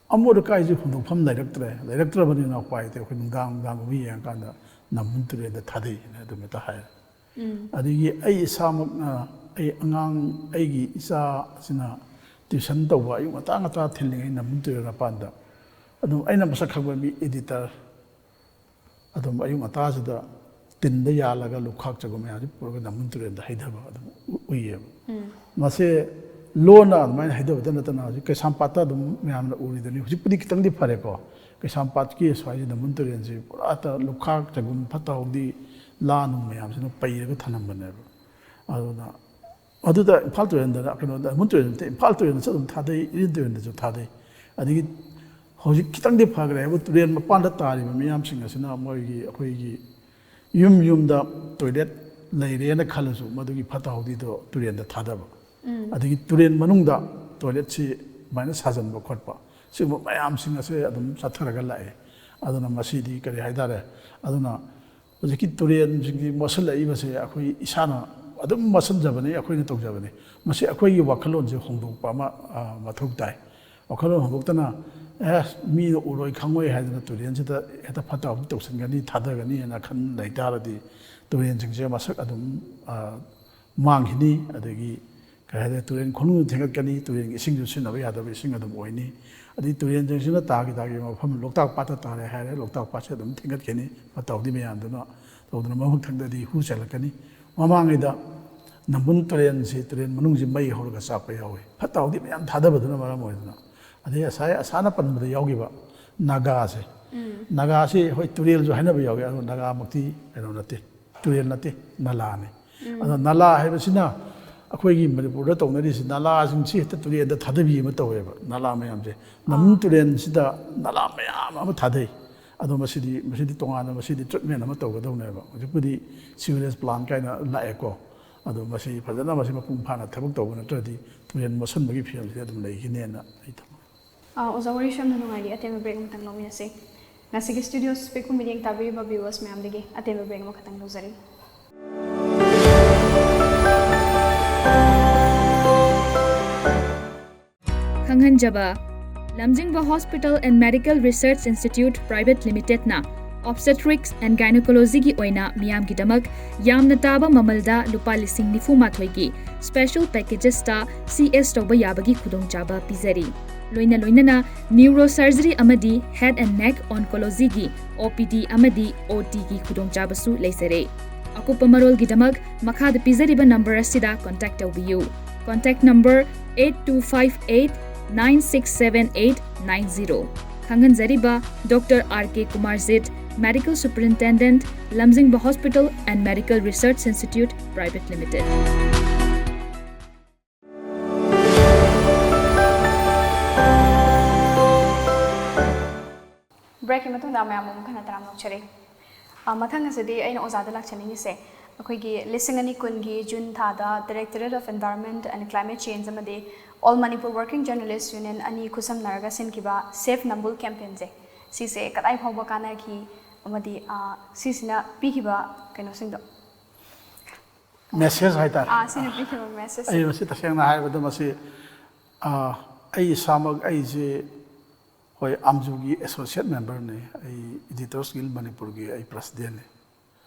"ꯑꯃꯣꯠ ꯑꯀꯥꯏꯁꯦ ꯍꯨꯟꯗꯣꯛꯐꯝ ꯂꯩꯔꯛꯇ꯭ꯔꯦ, ꯂꯩꯔꯛꯇ꯭ꯔꯕꯅꯤꯅ ꯎꯄꯥꯏ ꯂꯩꯇꯦ, ꯑꯩꯈꯣꯏ ꯅꯨꯡꯗꯥꯡ ꯅꯨꯡꯗꯥꯡꯒꯨꯝꯕ ꯌꯦꯡꯉꯀꯥꯟꯗ ꯅꯝꯕꯨꯜ ꯇꯨꯔꯦꯜꯗ ꯊꯥꯗꯩ" ꯍꯥꯏꯅ ꯑꯗꯨꯃꯥꯏꯅ ꯍꯥꯏ꯫ ꯑꯗꯒꯤ ꯑꯩ ꯏꯁꯥꯃꯛꯅ ꯑꯩ ꯑꯉꯥꯡ ꯑꯩꯒꯤ ꯏꯆꯥꯁꯤꯅ ꯇ꯭ꯌꯨꯁꯟ ꯇꯧꯕ ꯑꯌꯨꯛ ꯉꯟꯇꯥ ꯉꯟꯇꯥ ꯊꯤꯜꯂꯤꯉꯩ ꯅꯝꯕꯨꯜ ꯇꯨꯔꯦꯜ ꯃꯄꯥꯟꯗ ꯑꯗꯨꯝ ꯑꯩꯅ ꯃꯁꯛ ꯈꯪꯕ ꯃꯤ ꯑꯦꯗꯤꯇꯔ ꯑꯗꯨꯝ ꯑꯌꯨꯛ ꯉꯟꯇꯥꯁꯤꯗ ꯇꯤꯟꯗ ꯌꯥꯜꯂꯒ ꯂꯨꯈꯥꯛ ꯆꯒꯨꯝ ꯃꯌꯥꯝꯁꯤ ꯄꯨꯔꯒ ꯅꯝꯕꯨꯜ ꯇꯨꯔꯦꯜꯗ ꯍꯩꯊꯕ ꯑꯗꯨꯝ ꯎ-, ꯎꯏꯌꯦꯕ꯫ ꯃꯁꯦ ꯂꯣꯟꯅ ꯑꯗꯨꯃꯥꯏꯅ ꯍꯩꯊꯕꯗ ꯅꯠꯇꯅ ꯍꯧꯖꯤꯛ ꯀꯩꯁꯥꯝꯄꯥꯠꯇ ꯑꯗꯨꯝ ꯃꯌꯥꯝꯅ ꯎꯔꯤꯗꯨꯅꯤ꯫ ꯍꯧꯖꯤꯛꯄꯨꯗꯤ ꯈꯤꯇꯪꯗꯤ ꯐꯔꯦꯀꯣ꯫ ꯀꯩꯁꯥꯝꯄꯥꯠꯀꯤ ꯁ꯭ꯋꯥꯏꯁꯤ ꯅꯝꯕꯨꯜ ꯇꯨꯔꯦꯜꯁꯤ ꯄꯨꯔꯥ ꯂꯨꯈꯥꯛ ꯆꯒꯨꯝ ꯐꯠꯇ ꯍꯥꯎꯗꯤ ꯂꯥ ꯅꯨꯡ ꯃꯌꯥꯝꯁꯤꯅ ꯄꯩꯔꯒ ꯊꯅꯝꯕꯅꯦꯕ꯫ ꯑꯗꯨꯅ ꯑꯗꯨꯗ ꯏꯝꯐꯥꯜ ꯇꯨꯔꯦꯜꯗ, ꯀꯩꯅꯣꯗ, ꯅꯝꯕꯨꯜ ꯇꯨꯔꯦꯜꯗ ꯅꯠꯇꯦ, ꯏꯝꯐꯥꯜ ꯇꯨꯔꯦꯜꯗꯁꯨ ꯑꯗꯨꯝ ꯊꯥꯗꯩ, ꯏꯔꯤꯜ ꯇꯨꯔꯦꯜꯗꯁꯨ ꯊꯥꯗꯩ꯫ ꯑꯗꯒꯤ ꯍꯧꯖꯤꯛ ꯈꯤꯇꯪꯗꯤ ꯐꯈ꯭ꯔꯦ ꯍꯥꯏꯕꯨ, ꯇꯨꯔꯦꯜ ꯃꯄꯥꯟꯗ ꯇꯥꯔꯤꯕ ꯃꯤꯌꯥꯝꯁꯤꯡ ꯑꯁꯤꯅ ꯃꯣꯏꯒꯤ, ꯑꯩꯈꯣꯏꯒꯤ ꯌꯨꯝ ꯌꯨꯝꯗ ꯇꯣꯏꯂꯦꯠ ꯂꯩꯔꯦꯅ ꯈꯜꯂꯁꯨ, ꯃꯗꯨꯒꯤ ꯐꯠꯇ ꯍꯥꯎꯗꯤꯗꯣ ꯇꯨꯔꯦꯜꯗ ꯊꯥꯗꯕ꯫ ꯑꯗꯒꯤ ꯇꯨꯔꯦꯜ ꯃꯅꯨꯡꯗ ꯇꯣꯏꯂꯦꯠꯁꯤ ꯑꯗꯨꯃꯥꯏꯅ ꯁꯥꯖꯟꯕ ꯈꯣꯠꯄ, ꯁꯤꯒꯨꯝꯕ ꯃꯌꯥꯝꯁꯤꯡ ꯑꯁꯦ ꯑꯗꯨꯝ ꯆꯠꯊꯔꯒ ꯂꯥꯛꯑꯦ꯫ ꯑꯗꯨꯅ ꯃꯁꯤꯗꯤ ꯀꯔꯤ ꯍꯥꯏꯇꯥꯔꯦ, ꯑꯗꯨꯅ ꯍꯧꯖꯤꯛꯀꯤ ꯇꯨꯔꯦꯜꯁꯤꯡꯁꯤ ꯃꯣꯠꯁꯤꯜꯂꯛꯏꯕꯁꯦ ꯑꯩꯈꯣꯏ ꯏꯁꯥꯅ ꯑꯗꯨꯝ ꯃꯣꯠꯁꯤꯟꯖꯕꯅꯤ, ꯑꯩꯈꯣꯏꯅ ꯇꯧꯖꯕꯅꯤ꯫ ꯃꯁꯤ ꯑꯩꯈꯣꯏꯒꯤ ꯋꯥꯈꯜꯂꯣꯟꯁꯦ ꯍꯣꯡꯗꯣꯛꯄ ꯑꯃ, ꯑ, ꯃꯊꯧ ꯇꯥꯏ꯫ ꯋꯥꯈꯜꯂꯣꯟ ꯍꯣꯡꯗꯣꯛꯇꯅ, "ꯑꯦ, ꯃꯤꯅ ꯎꯔꯣꯏ ꯈꯪꯉꯣꯏ" ꯍꯥꯏꯗꯅ ꯇꯨꯔꯦꯜꯁꯤꯗ ꯍꯦꯛꯇ ꯐꯠꯇ ꯍꯥꯎꯗꯤ ꯇꯧꯁꯤꯟꯒꯅꯤ, ꯊꯥꯗꯒꯅꯤ ꯍꯥꯏꯅ ꯈꯟ ꯂꯩ ꯇꯥꯔꯗꯤ, ꯇꯨꯔꯦꯜꯁꯤꯡꯁꯦ ꯃꯁꯛ ꯑꯗꯨꯝ, ꯑ, ꯃꯥꯡꯈꯤꯅꯤ꯫ ꯑꯗꯒꯤ ꯀꯔꯤ ꯍꯥꯏꯇꯥꯔꯦ, ꯇꯨꯔꯦꯜ ꯈꯣꯡꯅꯨꯡ ꯊꯦꯡꯒꯠꯀꯅꯤ, ꯇꯨꯔꯦꯜꯒꯤ ꯏꯁꯤꯡꯁꯨ ꯁꯤꯖꯤꯟꯅꯕ ꯌꯥꯗꯕ ꯏꯁꯤꯡ ꯑꯗꯨꯝ ꯑꯣꯏꯅꯤ꯫ ꯑꯗꯩ ꯇꯨꯔꯦꯜꯁꯤꯡꯁꯤꯅ ꯇꯥꯈꯤ ꯇꯥꯈꯤ ꯃꯐꯝ, ꯂꯣꯛꯇꯥꯛ ꯄꯥꯠꯇ ꯇꯥꯔꯦ ꯍꯥꯏꯔꯦ, ꯂꯣꯛꯇꯥꯛ ꯄꯥꯠꯁꯦ ꯑꯗꯨꯝ ꯊꯦꯡꯒꯠꯈꯤꯅꯤ꯫ ꯐꯠꯇ ꯍꯥꯎꯗꯤ ꯃꯌꯥꯝꯗꯨꯅ ꯇꯧꯗꯅ ꯃꯃꯨꯠ ꯊꯪꯗꯗꯤ ꯍꯨ ꯆꯦꯜꯂꯛꯀꯅꯤ꯫ ꯃꯃꯥꯡꯉꯩꯗ ꯅꯝꯕꯨꯜ ꯇꯨꯔꯦꯜꯁꯤ, ꯇꯨꯔꯦꯜ ꯃꯅꯨꯡꯁꯤ ꯃꯩ ꯍꯧꯔꯒ ꯆꯥꯛꯄ ꯌꯥꯎꯏ, ꯐꯠꯇ ꯍꯥꯎꯗꯤ ꯃꯌꯥꯝ ꯊꯥꯗꯕꯗꯨꯅ ꯃꯔꯝ ꯑꯣꯏꯗꯅ꯫ ꯑꯗꯩ ꯉꯁꯥꯏ ꯑꯁꯥꯅ ꯄꯟꯕꯗ ꯌꯥꯎꯈꯤꯕ ꯅꯥꯒꯥꯁꯦ, ꯅꯥꯒꯥꯁꯤ ꯍꯣꯏ ꯇꯨꯔꯦꯜꯁꯨ ꯍꯥꯏꯅꯕ ꯌꯥꯎꯏ, ꯑꯗꯣ ꯅꯥꯒꯥꯃꯛꯇꯤ ꯀꯩꯅꯣ ꯅꯠꯇꯦ, ꯇꯨꯔꯦꯜ ꯅꯠꯇꯦ, ꯅꯂꯥꯅꯤ꯫ ꯑꯗꯣ ꯅꯂꯥ ꯍꯥꯏꯕꯁꯤꯅ ꯑꯩꯈꯣꯏꯒꯤ ꯃꯅꯤꯄꯨꯔꯗ ꯇꯧꯅꯔꯤꯁꯤ, ꯅꯂꯥꯁꯤꯡꯁꯤ ꯍꯦꯛꯇ ꯇꯨꯔꯦꯜꯗ ꯊꯥꯗꯕꯤ ꯑꯃ ꯇꯧꯋꯦꯕ꯫ ꯅꯂꯥ ꯃꯌꯥꯝꯁꯦ, ꯅꯝꯕꯨꯜ ꯇꯨꯔꯦꯜꯁꯤꯗ ꯅꯂꯥ ꯃꯌꯥꯝ ꯑꯃ ꯊꯥꯗꯩ꯫ ꯑꯗꯣ ꯃꯁꯤꯗꯤ, ꯃꯁꯤꯗꯤ ꯇꯣꯉꯥꯟꯅ ꯃꯁꯤꯗꯤ ꯇ꯭ꯔꯤꯠꯃꯦꯟ ꯑꯃ ꯇꯧꯒꯗꯧꯅꯦꯕ꯫ ꯍꯧꯖꯤꯛꯄꯨꯗꯤ ꯁꯤꯋꯦꯖ ꯄ꯭ꯂꯥꯟ ꯀꯥꯏꯅ ꯂꯥꯛꯑꯦꯀꯣ꯫ ꯑꯗꯣ ꯃꯁꯤ ꯐꯖꯅ ꯃꯁꯤ ꯃꯄꯨꯡ ꯐꯥꯅ ꯊꯕꯛ ꯇꯧꯕ ꯅꯠꯇ꯭ꯔꯗꯤ ꯇꯨꯔꯦꯜ ꯃꯣꯠꯁꯤꯟꯕꯒꯤ ꯐꯤꯕꯝꯁꯤꯗꯤ ꯑꯗꯨꯝ ꯂꯩꯈꯤꯅꯦꯅ ꯑꯩ ꯊꯝꯃꯤ꯫ ꯑꯣꯖꯥ, ꯋꯥꯔꯤꯁꯨ ꯌꯥꯝꯅ ꯅꯨꯡꯉꯥꯏꯔꯤ꯫ ꯑꯇꯦꯟꯕ ꯕ꯭ꯔꯦꯛ ꯑꯃꯇꯪ ꯂꯧꯃꯤꯟꯅꯁꯤ꯫ ꯉꯁꯤꯒꯤ ꯁ꯭ꯇꯨꯗꯤꯑꯣꯁ ꯄꯤꯛꯄ ꯃꯤꯠꯌꯦꯡ ꯇꯥꯕꯤꯔꯤꯕ ꯚ꯭ꯌꯨꯋꯔꯁ ꯃꯌꯥꯝꯗꯒꯤ ꯑꯇꯦꯟꯕ ꯕ꯭ꯔꯦꯛ ꯑꯃꯈꯛꯇꯪ ꯂꯧꯖꯔꯤ꯫ ꯈꯪꯍꯟꯖꯕ, ꯂꯝꯖꯤꯡꯕ Hospital and Medical Research Institute Private Limitedꯅ Obstetrics and Gynecologyꯒꯤ ꯑꯣꯏꯅ ꯃꯤꯌꯥꯝꯒꯤꯗꯃꯛ ꯌꯥꯝꯅ ꯇꯥꯕ ꯃꯃꯜꯗ ꯂꯨꯄꯥ ꯂꯤꯁꯤꯡ ꯅꯤꯐꯨ ꯃꯥꯊꯣꯏꯒꯤ special packagesꯇ ꯁꯤ ꯑꯦꯁ ꯇꯧꯕ ꯌꯥꯕꯒꯤ ꯈꯨꯗꯣꯡꯆꯥꯕ ꯄꯤꯖꯔꯤ꯫ ꯂꯣꯏꯅ ꯂꯣꯏꯅꯅ Neurosurgery ꯑꯃꯗꯤ Head and Neck Oncologyꯒꯤ ꯑꯣ ꯄꯤ ꯗꯤ ꯑꯃꯗꯤ ꯑꯣ ꯇꯤꯒꯤ ꯈꯨꯗꯣꯡꯆꯥꯕꯁꯨ ꯂꯩꯖꯔꯦ꯫ ꯑꯀꯨꯞꯄ ꯃꯔꯣꯜꯒꯤꯗꯃꯛ ꯃꯈꯥꯗ ꯄꯤꯖꯔꯤꯕ ꯅꯝꯕꯔ ꯑꯁꯤꯗ contact ꯇꯧꯕꯤꯌꯨ꯫ Contact number eight two five eight nine six seven eight nine zero꯫ ꯈꯪꯍꯟꯖꯔꯤꯕ Doctor R K Kumarjit, Medical Superintendent, Lamjingba Hospital and Medical Research Institute Private Limited꯫ ꯕ꯭ꯔꯦꯛꯀꯤ ꯃꯇꯨꯡꯗ ꯃꯌꯥꯝꯕꯨ ꯑꯃꯨꯛ ꯍꯟꯅ ꯇꯔꯥꯝꯅ ꯑꯣꯛꯆꯔꯤ꯫ ꯑ, ꯃꯊꯪ ꯑꯁꯤꯗꯤ ꯑꯩꯅ ꯑꯣꯖꯥꯗ ꯂꯥꯛꯆꯅꯤꯡꯉꯤꯁꯦ, ꯑꯩꯈꯣꯏꯒꯤ ꯂꯤꯁꯤꯡ ꯑꯅꯤ ꯀꯨꯟꯒꯤ ꯖꯨꯟ ꯊꯥꯗ Directorate of Environment and Climate Change ꯑꯃꯗꯤ All Manipur Working Journalist Union ꯑꯅꯤ ꯈꯨꯠꯁꯝꯅꯔꯒ ꯁꯤꯟꯈꯤꯕ Save Nambul campaignꯁꯦ, ꯁꯤꯁꯦ ꯀꯗꯥꯏ ꯐꯥꯎꯕ ꯀꯥꯟꯅꯈꯤ ꯑꯃꯗꯤ, ꯑ, ꯁꯤꯁꯤꯅ ꯄꯤꯈꯤꯕ ꯀꯩꯅꯣꯁꯤꯡꯗꯣ? Message ꯍꯥꯏꯇꯥꯔꯦ꯫ ꯑ, ꯁꯤꯅ ꯄꯤꯈꯤꯕ message꯫ ꯑꯩ ꯃꯁꯤ ꯇꯁꯦꯡꯅ ꯍꯥꯏꯔꯕꯗ ꯃꯁꯤ, ꯑ, ꯑꯩ ꯏꯁꯥꯃꯛ ꯑꯩꯁꯦ, ꯍꯣꯏ, ꯑꯥꯝꯖꯨꯒꯤ associate memberꯅꯤ꯫ ꯑꯩ Editors Guild ꯃꯅꯤꯄꯨꯔꯒꯤ ꯑꯩ presidentꯅꯤ꯫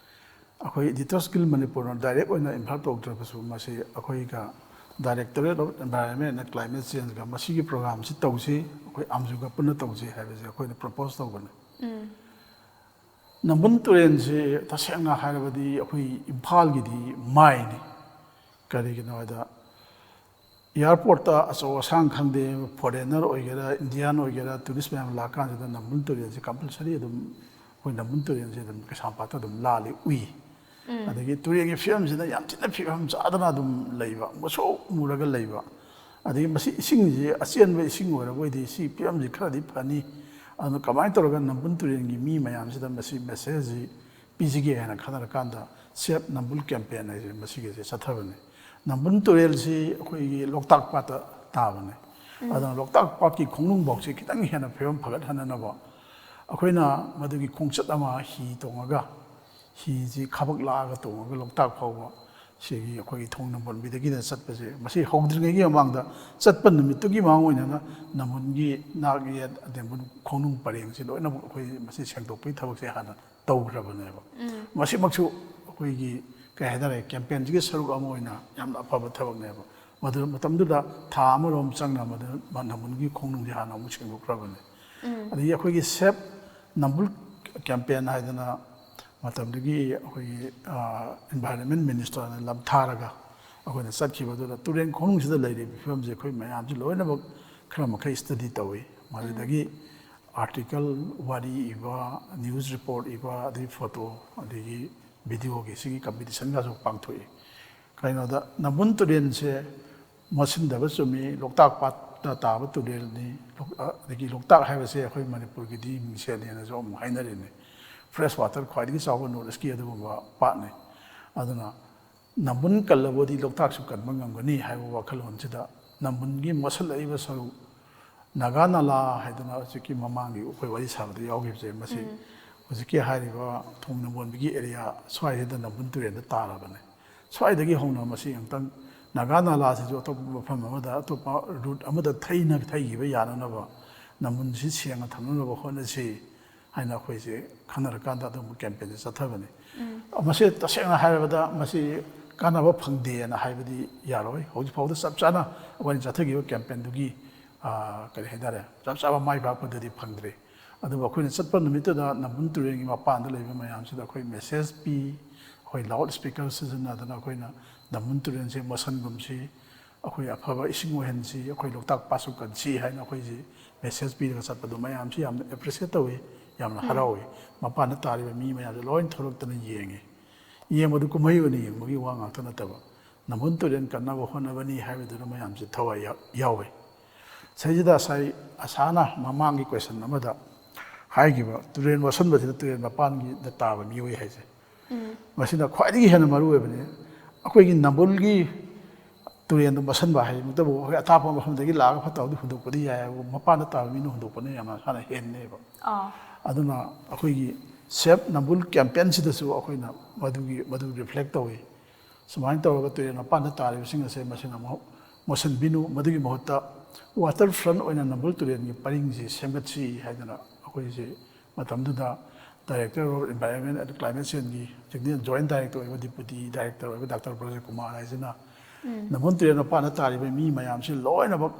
ꯑꯩꯈꯣꯏ Editors Guild ꯃꯅꯤꯄꯨꯔꯅ direct ꯑꯣꯏꯅ involve ꯇꯧꯗ꯭ꯔꯕꯁꯨ ꯃꯁꯤ ꯑꯩꯈꯣꯏꯒ Directorate of Environment and Climate Changeꯒ ꯃꯁꯤꯒꯤ programꯁꯤ ꯇꯧꯁꯤ, ꯑꯩꯈꯣꯏ ꯑꯥꯝꯖꯨꯒ ꯄꯨꯟꯅ ꯇꯧꯁꯤ ꯍꯥꯏꯕꯁꯦ ꯑꯩꯈꯣꯏꯅ propose ꯇꯧꯕꯅꯤ꯫ ꯅꯝꯕꯨꯜ ꯇꯨꯔꯦꯜꯁꯦ ꯇꯁꯦꯡꯅ ꯍꯥꯏꯔꯕꯗꯤ ꯑꯩꯈꯣꯏ ꯏꯝꯐꯥꯜꯒꯤꯗꯤ ꯃꯥꯏꯅꯤ꯫ ꯀꯔꯤꯒꯤꯅꯣ ꯍꯥꯏꯗ, airportꯇ ꯑꯆꯧ ꯑꯁꯥꯡ ꯈꯪꯗꯦ, foreigner ꯑꯣꯏꯒꯦꯔꯥ, Indian ꯑꯣꯏꯒꯦꯔꯥ, tourist ꯃꯌꯥꯝ ꯂꯥꯛꯀꯥꯟꯁꯤꯗ ꯅꯝꯕꯨꯜ ꯇꯨꯔꯦꯜꯁꯦ compulsory ꯑꯗꯨꯝ, ꯑꯩꯈꯣꯏ ꯅꯝꯕꯨꯜ ꯇꯨꯔꯦꯜꯁꯦ ꯑꯗꯨꯝ ꯀꯩꯁꯥꯝꯄꯥꯠꯇ ꯑꯗꯨꯝ ꯂꯥꯜꯂꯤ, ꯎꯏ꯫ ꯑꯗꯒꯤ ꯇꯨꯔꯦꯜꯒꯤ ꯐꯤꯕꯝꯁꯤꯅ ꯌꯥꯝ ꯊꯤꯅ ꯐꯤꯕꯝ ꯆꯥꯗꯅ ꯑꯗꯨꯝ ꯂꯩꯕ, ꯃꯨꯁꯨꯛ ꯃꯨꯔꯒ ꯂꯩꯕ꯫ ꯑꯗꯒꯤ ꯃꯁꯤ ꯏꯁꯤꯡꯁꯤ ꯑꯆꯦꯟꯕ ꯏꯁꯤꯡ ꯑꯣꯏꯔꯕ ꯑꯣꯏꯗꯤ ꯁꯤ ꯐꯤꯕꯝꯁꯤ ꯈꯔꯗꯤ ꯐꯅꯤ꯫ ꯑꯗꯨꯅ ꯀꯃꯥꯏꯅ ꯇꯧꯔꯒ ꯅꯝꯕꯨꯜ ꯇꯨꯔꯦꯜꯒꯤ ꯃꯤ ꯃꯌꯥꯝꯁꯤꯗ ꯃꯁꯤ messageꯁꯤ ꯄꯤꯁꯤꯒꯦ ꯍꯥꯏꯅ ꯈꯟꯅꯔꯀꯥꯟꯗ, ꯁꯦꯞ ꯅꯝꯕꯨꯜ ꯀꯦꯝꯄꯦꯟ ꯍꯥꯏꯁꯦ ꯃꯁꯤꯒꯤꯁꯦ ꯆꯠꯊꯕꯅꯤ꯫ ꯅꯝꯕꯨꯜ ꯇꯨꯔꯦꯜꯁꯤ ꯑꯩꯈꯣꯏꯒꯤ ꯂꯣꯛꯇꯥꯛ ꯄꯥꯠꯇ ꯇꯥꯕꯅꯤ꯫ ꯑꯗꯨꯅ ꯂꯣꯛꯇꯥꯛ ꯄꯥꯠꯀꯤ ꯈꯣꯡꯅꯨꯡꯐꯥꯎꯁꯤ ꯈꯤꯇꯪ ꯍꯦꯟꯅ ꯐꯤꯕꯝ ꯐꯒꯠꯍꯟꯅꯅꯕ ꯑꯩꯈꯣꯏꯅ ꯃꯗꯨꯒꯤ ꯈꯣꯡꯆꯠ ꯑꯃ ꯍꯤ ꯇꯣꯡꯉꯒ, ꯍꯤꯁꯤ ꯈꯕꯛ ꯂꯥꯛꯑꯒ ꯇꯣꯡꯉꯒ ꯂꯣꯛꯇꯥꯛ ꯐꯥꯎꯕ ꯁꯤꯒꯤ ꯑꯩꯈꯣꯏꯒꯤ ꯊꯣꯡ ꯅꯝꯕꯣꯟꯕꯤꯗꯒꯤꯅ ꯆꯠꯄꯁꯦ, ꯃꯁꯤ ꯍꯧꯗ꯭ꯔꯤꯉꯩꯒꯤ ꯃꯃꯥꯡꯗ, ꯆꯠꯄ ꯅꯨꯃꯤꯠꯇꯨꯒꯤ ꯃꯃꯥꯡ ꯑꯣꯏꯅꯅ ꯅꯝꯕꯣꯟꯒꯤ ꯅꯥꯛ ꯌꯦꯠ, ꯑꯗꯒꯤ ꯈꯣꯡꯅꯨꯡ ꯄꯔꯦꯡꯁꯤ ꯂꯣꯏꯅꯃꯛ ꯑꯩꯈꯣꯏ ꯃꯁꯤ ꯁꯦꯡꯗꯣꯛꯄꯒꯤ ꯊꯕꯛꯁꯦ ꯍꯥꯟꯅ ꯇꯧꯈ꯭ꯔꯕꯅꯦꯕ꯫ ꯃꯁꯤꯃꯛꯁꯨ ꯑꯩꯈꯣꯏꯒꯤ, ꯀꯩ ꯍꯥꯏꯇꯥꯔꯦ, ꯀꯦꯝꯄꯦꯟꯁꯤꯒꯤ ꯁꯔꯨꯛ ꯑꯃ ꯑꯣꯏꯅ ꯌꯥꯝꯅ ꯑꯐꯕ ꯊꯕꯛꯅꯦꯕ꯫ ꯃꯗꯨ ꯃꯇꯝꯗꯨꯗ ꯊꯥ ꯑꯃꯔꯣꯝ ꯆꯪꯅ ꯃꯗꯨ ꯅꯝꯕꯣꯟꯒꯤ ꯈꯣꯡꯅꯨꯡꯁꯤ ꯍꯥꯟꯅ ꯑꯃꯨꯛ ꯁꯦꯡꯗꯣꯛꯈ꯭ꯔꯕꯅꯦ꯫ ꯑꯗꯒꯤ ꯑꯩꯈꯣꯏꯒꯤ ꯁꯦꯞ ꯅꯝꯕꯨꯜ ꯀꯦꯝꯄꯦꯟ ꯍꯥꯏꯗꯅ ꯃꯇꯝꯗꯨꯒꯤ ꯑꯩꯈꯣꯏꯒꯤ, ꯑ, ꯏꯟꯚꯥꯏꯔꯣꯟꯃꯦꯟ ꯃꯤꯅꯤꯁꯇꯔꯅ ꯂꯝ ꯊꯥꯔꯒ ꯑꯩꯈꯣꯏꯅ ꯆꯠꯈꯤꯕꯗꯨꯗ ꯇꯨꯔꯦꯟ ꯈꯣꯡꯅꯨꯡꯁꯤꯗ ꯂꯩꯔꯤꯕ ꯐꯤꯕꯝꯁꯦ ꯑꯩꯈꯣꯏ ꯃꯌꯥꯝꯁꯤ ꯂꯣꯏꯅꯃꯛ ꯈꯔ ꯃꯈꯩ ꯁ꯭ꯇꯗꯤ ꯇꯧꯏ꯫ ꯃꯗꯨꯗꯒꯤ ꯑꯥꯔꯇꯤꯀꯜ, ꯋꯥꯔꯤ ꯏꯕ, ꯅ꯭ꯌꯨꯁ ꯔꯤꯄꯣꯔꯠ ꯏꯕ, ꯑꯗꯒꯤ ꯐꯣꯇꯣ, ꯑꯗꯒꯤ ꯚꯤꯗꯤꯑꯣꯒꯤ ꯁꯤꯒꯤ ꯀꯝꯄꯤꯇꯤꯁꯟꯒꯁꯨ ꯄꯥꯡꯊꯣꯛꯏ꯫ ꯀꯩꯅꯣꯗ ꯅꯝꯕꯨꯜ ꯇꯨꯔꯦꯜꯁꯦ ꯃꯣꯠꯁꯤꯟꯗꯕ ꯆꯨꯝꯃꯤ, ꯂꯣꯛꯇꯥꯛ ꯄꯥꯠꯇ ꯇꯥꯕ ꯇꯨꯔꯦꯜꯅꯤ꯫ ꯂꯣꯛ-, ꯑꯗꯒꯤ ꯂꯣꯛꯇꯥꯛ ꯍꯥꯏꯕꯁꯦ ꯑꯩꯈꯣꯏ ꯃꯅꯤꯄꯨꯔꯒꯤꯗꯤ ꯃꯤꯡꯁꯦꯜꯅꯦꯅꯁꯨ ꯑꯃꯨꯛ ꯍꯥꯏꯅꯔꯤꯅꯤ꯫ ꯐ꯭ꯔꯦꯁ ꯋꯥꯇꯔ ꯈ꯭ꯋꯥꯏꯗꯒꯤ ꯆꯥꯎꯕ ꯅꯣꯔꯠ ꯏꯁꯀꯤ ꯑꯗꯨꯒꯨꯝꯕ ꯄꯥꯠꯅꯤ꯫ ꯑꯗꯨꯅ ꯅꯝꯕꯨꯜ ꯀꯜꯂꯕꯗꯤ ꯂꯣꯛꯇꯥꯛꯁꯨ ꯀꯟꯕ ꯉꯝꯒꯅꯤ ꯍꯥꯏꯕ ꯋꯥꯈꯜꯂꯣꯟꯁꯤꯗ ꯅꯝꯕꯨꯜꯒꯤ ꯃꯣꯠꯁꯤꯜꯂꯛꯏꯕ ꯁꯔꯨꯛ, ꯅꯥꯒꯥ ꯅꯥꯂꯥ ꯍꯥꯏꯗꯅ ꯍꯧꯖꯤꯛꯀꯤ ꯃꯃꯥꯡꯒꯤ ꯑꯩꯈꯣꯏ ꯋꯥꯔꯤ ꯁꯥꯕꯗ ꯌꯥꯎꯈꯤꯕꯁꯦ, ꯃꯁꯤ ꯍꯧꯖꯤꯛꯀꯤ ꯍꯥꯏꯔꯤꯕ ꯊꯣꯡ ꯅꯝꯕꯣꯟꯕꯤꯒꯤ ꯑꯦꯔꯤꯌꯥ ꯁ꯭ꯋꯥꯏꯁꯤꯗ ꯅꯝꯕꯨꯜ ꯇꯨꯔꯦꯜꯗ ꯇꯥꯔꯕꯅꯦ꯫ ꯁ꯭ꯋꯥꯏꯗꯒꯤ ꯍꯧꯅ ꯃꯁꯤ ꯑꯃꯨꯛꯇꯪ ꯅꯥꯒꯥ ꯅꯥꯂꯥꯁꯤꯁꯨ ꯑꯇꯣꯞꯄ ꯃꯐꯝ ꯑꯃꯗ, ꯑꯇꯣꯞꯄ ꯔꯨꯠ ꯑꯃꯗ ꯊꯩꯅ-, ꯊꯩꯈꯤꯕ ꯌꯥꯅꯅꯕ, ꯅꯝꯕꯨꯜꯁꯤ ꯁꯦꯡꯅ ꯊꯝꯅꯅꯕ ꯍꯣꯠꯅꯁꯤ ꯍꯥꯏꯅ ꯑꯩꯈꯣꯏꯁꯦ ꯈꯟꯅꯔꯀꯥꯟꯗ ꯑꯗꯨꯒꯨꯝꯕ ꯀꯦꯝꯄꯦꯟꯁꯦ ꯆꯠꯊꯕꯅꯤ꯫ ꯃꯁꯤ ꯇꯁꯦꯡꯅ ꯍꯥꯏꯔꯕꯗ ꯃꯁꯤ ꯀꯥꯟꯅꯕ ꯐꯪꯗꯦꯅ ꯍꯥꯏꯕꯗꯤ ꯌꯥꯔꯣꯏ꯫ ꯍꯧꯖꯤꯛ ꯐꯥꯎꯕꯗ ꯆꯞ ꯆꯥꯅ ꯑꯩꯈꯣꯏꯅ ꯆꯠꯊꯈꯤꯕ ꯀꯦꯝꯄꯦꯟꯗꯨꯒꯤ, ꯑ, ꯀꯔꯤ ꯍꯥꯏꯇꯥꯔꯦ, ꯆꯞ ꯆꯥꯕ ꯃꯥꯏ ꯄꯥꯛꯄꯗꯨꯗꯤ ꯐꯪꯗ꯭ꯔꯤ꯫ ꯑꯗꯨꯕꯨ ꯑꯩꯈꯣꯏꯅ ꯆꯠꯄ ꯅꯨꯃꯤꯠꯇꯨꯗ ꯅꯝꯕꯨꯜ ꯇꯨꯔꯦꯜꯒꯤ ꯃꯄꯥꯟꯗ ꯂꯩꯕ ꯃꯌꯥꯝꯁꯤꯗ ꯑꯩꯈꯣꯏ ꯃꯦꯁꯦꯖ ꯄꯤ, ꯑꯩꯈꯣꯏ ꯂꯥꯎꯠ ꯁ꯭ꯄꯤꯀꯔ ꯁꯤꯖꯤꯟꯅꯗꯅ ꯑꯩꯈꯣꯏꯅ ꯅꯝꯕꯨꯜ ꯇꯨꯔꯦꯜꯁꯦ ꯃꯣꯠꯁꯟꯒꯨꯝꯁꯤ, ꯑꯩꯈꯣꯏ ꯑꯐꯕ ꯏꯁꯤꯡ ꯑꯣꯏꯍꯟꯁꯤ, ꯑꯩꯈꯣꯏ ꯂꯣꯛꯇꯥꯛ ꯄꯥꯠꯁꯨ ꯀꯟꯁꯤ ꯍꯥꯏꯅ ꯑꯩꯈꯣꯏꯁꯤ ꯃꯦꯁꯦꯖ ꯄꯤꯔꯒ ꯆꯠꯄꯗꯣ ꯃꯌꯥꯝꯁꯤ ꯌꯥꯝꯅ ꯑꯦꯄ꯭ꯔꯤꯁꯤꯌꯦꯠ ꯇꯧꯏ, ꯌꯥꯝꯅ ꯍꯔꯥꯎꯏ꯫ ꯃꯄꯥꯟꯗ ꯇꯥꯔꯤꯕ ꯃꯤ ꯃꯌꯥꯝꯁꯦ ꯂꯣꯏ ꯊꯣꯛꯂꯛꯇꯅ ꯌꯦꯡꯉꯤ꯫ ꯌꯦꯡꯕꯗꯨ ꯀꯨꯝꯍꯩ ꯑꯣꯏꯅ ꯌꯦꯡꯕꯒꯤ ꯋꯥ ꯉꯥꯛꯇ ꯅꯠꯇꯕ, ꯅꯝꯕꯨꯜ ꯇꯨꯔꯦꯜ ꯀꯟꯅꯕ ꯍꯣꯠꯅꯕꯅꯤ ꯍꯥꯏꯕꯗꯨꯗ ꯃꯌꯥꯝꯁꯦ ꯊꯋꯥꯏ ꯌꯥ-, ꯌꯥꯎꯏ꯫ ꯁꯤꯗꯩꯁꯤꯗ ꯉꯁꯥꯏ ꯑꯁꯥꯅ ꯃꯃꯥꯡꯒꯤ ꯀꯣꯏꯁꯟ ꯑꯃꯗ ꯍꯥꯏꯈꯤꯕ ꯇꯨꯔꯦꯜ ꯃꯣꯠꯁꯟꯕꯁꯤꯗ ꯇꯨꯔꯦꯜ ꯃꯄꯥꯟꯒꯤꯗ ꯇꯥꯕ ꯃꯤꯑꯣꯏ ꯍꯥꯏꯁꯦ, ꯃꯁꯤꯅ ꯈ꯭ꯋꯥꯏꯗꯒꯤ ꯍꯦꯟꯅ ꯃꯔꯨ ꯑꯣꯏꯕꯅꯤ꯫ ꯑꯩꯈꯣꯏꯒꯤ ꯅꯝꯕꯨꯜꯒꯤ ꯇꯨꯔꯦꯟꯗꯨ ꯃꯣꯠꯁꯟꯕ ꯍꯥꯏꯃꯛꯇꯕꯨ ꯑꯩꯈꯣꯏ ꯑꯊꯥꯞꯄ ꯃꯐꯝꯗꯒꯤ ꯂꯥꯛꯑꯒ ꯐꯠꯇ ꯍꯥꯎꯗꯤ ꯍꯨꯟꯗꯣꯛꯄꯗꯤ ꯌꯥꯏ, ꯑꯗꯨꯕꯨ ꯃꯄꯥꯟꯗ ꯇꯥꯕ ꯃꯤꯅ ꯍꯨꯟꯗꯣꯛꯄꯅ ꯌꯥꯝ ꯃꯁꯥꯅ ꯍꯦꯟꯅꯦꯕ꯫ ꯑꯥ꯫ ꯑꯗꯨꯅ ꯑꯩꯈꯣꯏꯒꯤ Save Nambul campaignꯁꯤꯗꯁꯨ ꯑꯩꯈꯣꯏꯅ ꯃꯗꯨꯒꯤ, ꯃꯗꯨ reflect ꯇꯧꯏ꯫ ꯁꯨꯃꯥꯏꯅ ꯇꯧꯔꯒ ꯇꯨꯔꯦꯜ ꯃꯄꯥꯟꯗ ꯇꯥꯔꯤꯕꯁꯤꯡ ꯑꯁꯦ ꯃꯁꯤꯅ ꯃꯍꯨ-, ꯃꯣꯠꯁꯤꯟꯕꯤꯅꯨ, ꯃꯗꯨꯒꯤ ꯃꯍꯨꯠꯇ water front ꯑꯣꯏꯅ ꯅꯝꯕꯨꯜ ꯇꯨꯔꯦꯜꯒꯤ ꯄꯔꯤꯡꯁꯤ ꯁꯦꯝꯒꯠꯁꯤ ꯍꯥꯏꯗꯅ ꯑꯩꯈꯣꯏꯁꯦ ꯃꯇꯝꯗꯨꯗ Director of Environment and Climate Changeꯒꯤ ꯍꯧꯖꯤꯛꯇꯤ Joint Director ꯑꯣꯏꯕ, Deputy Director ꯑꯣꯏꯕ ꯗꯥꯛꯇꯔ ꯕ꯭ꯔꯖꯀꯨꯃꯥꯔ ꯍꯥꯏꯁꯤꯅ ꯅꯝꯕꯨꯜ ꯇꯨꯔꯦꯜ ꯃꯄꯥꯟꯗ ꯇꯥꯔꯤꯕ ꯃꯤ ꯃꯌꯥꯝꯁꯤ ꯂꯣꯏꯅꯃꯛ,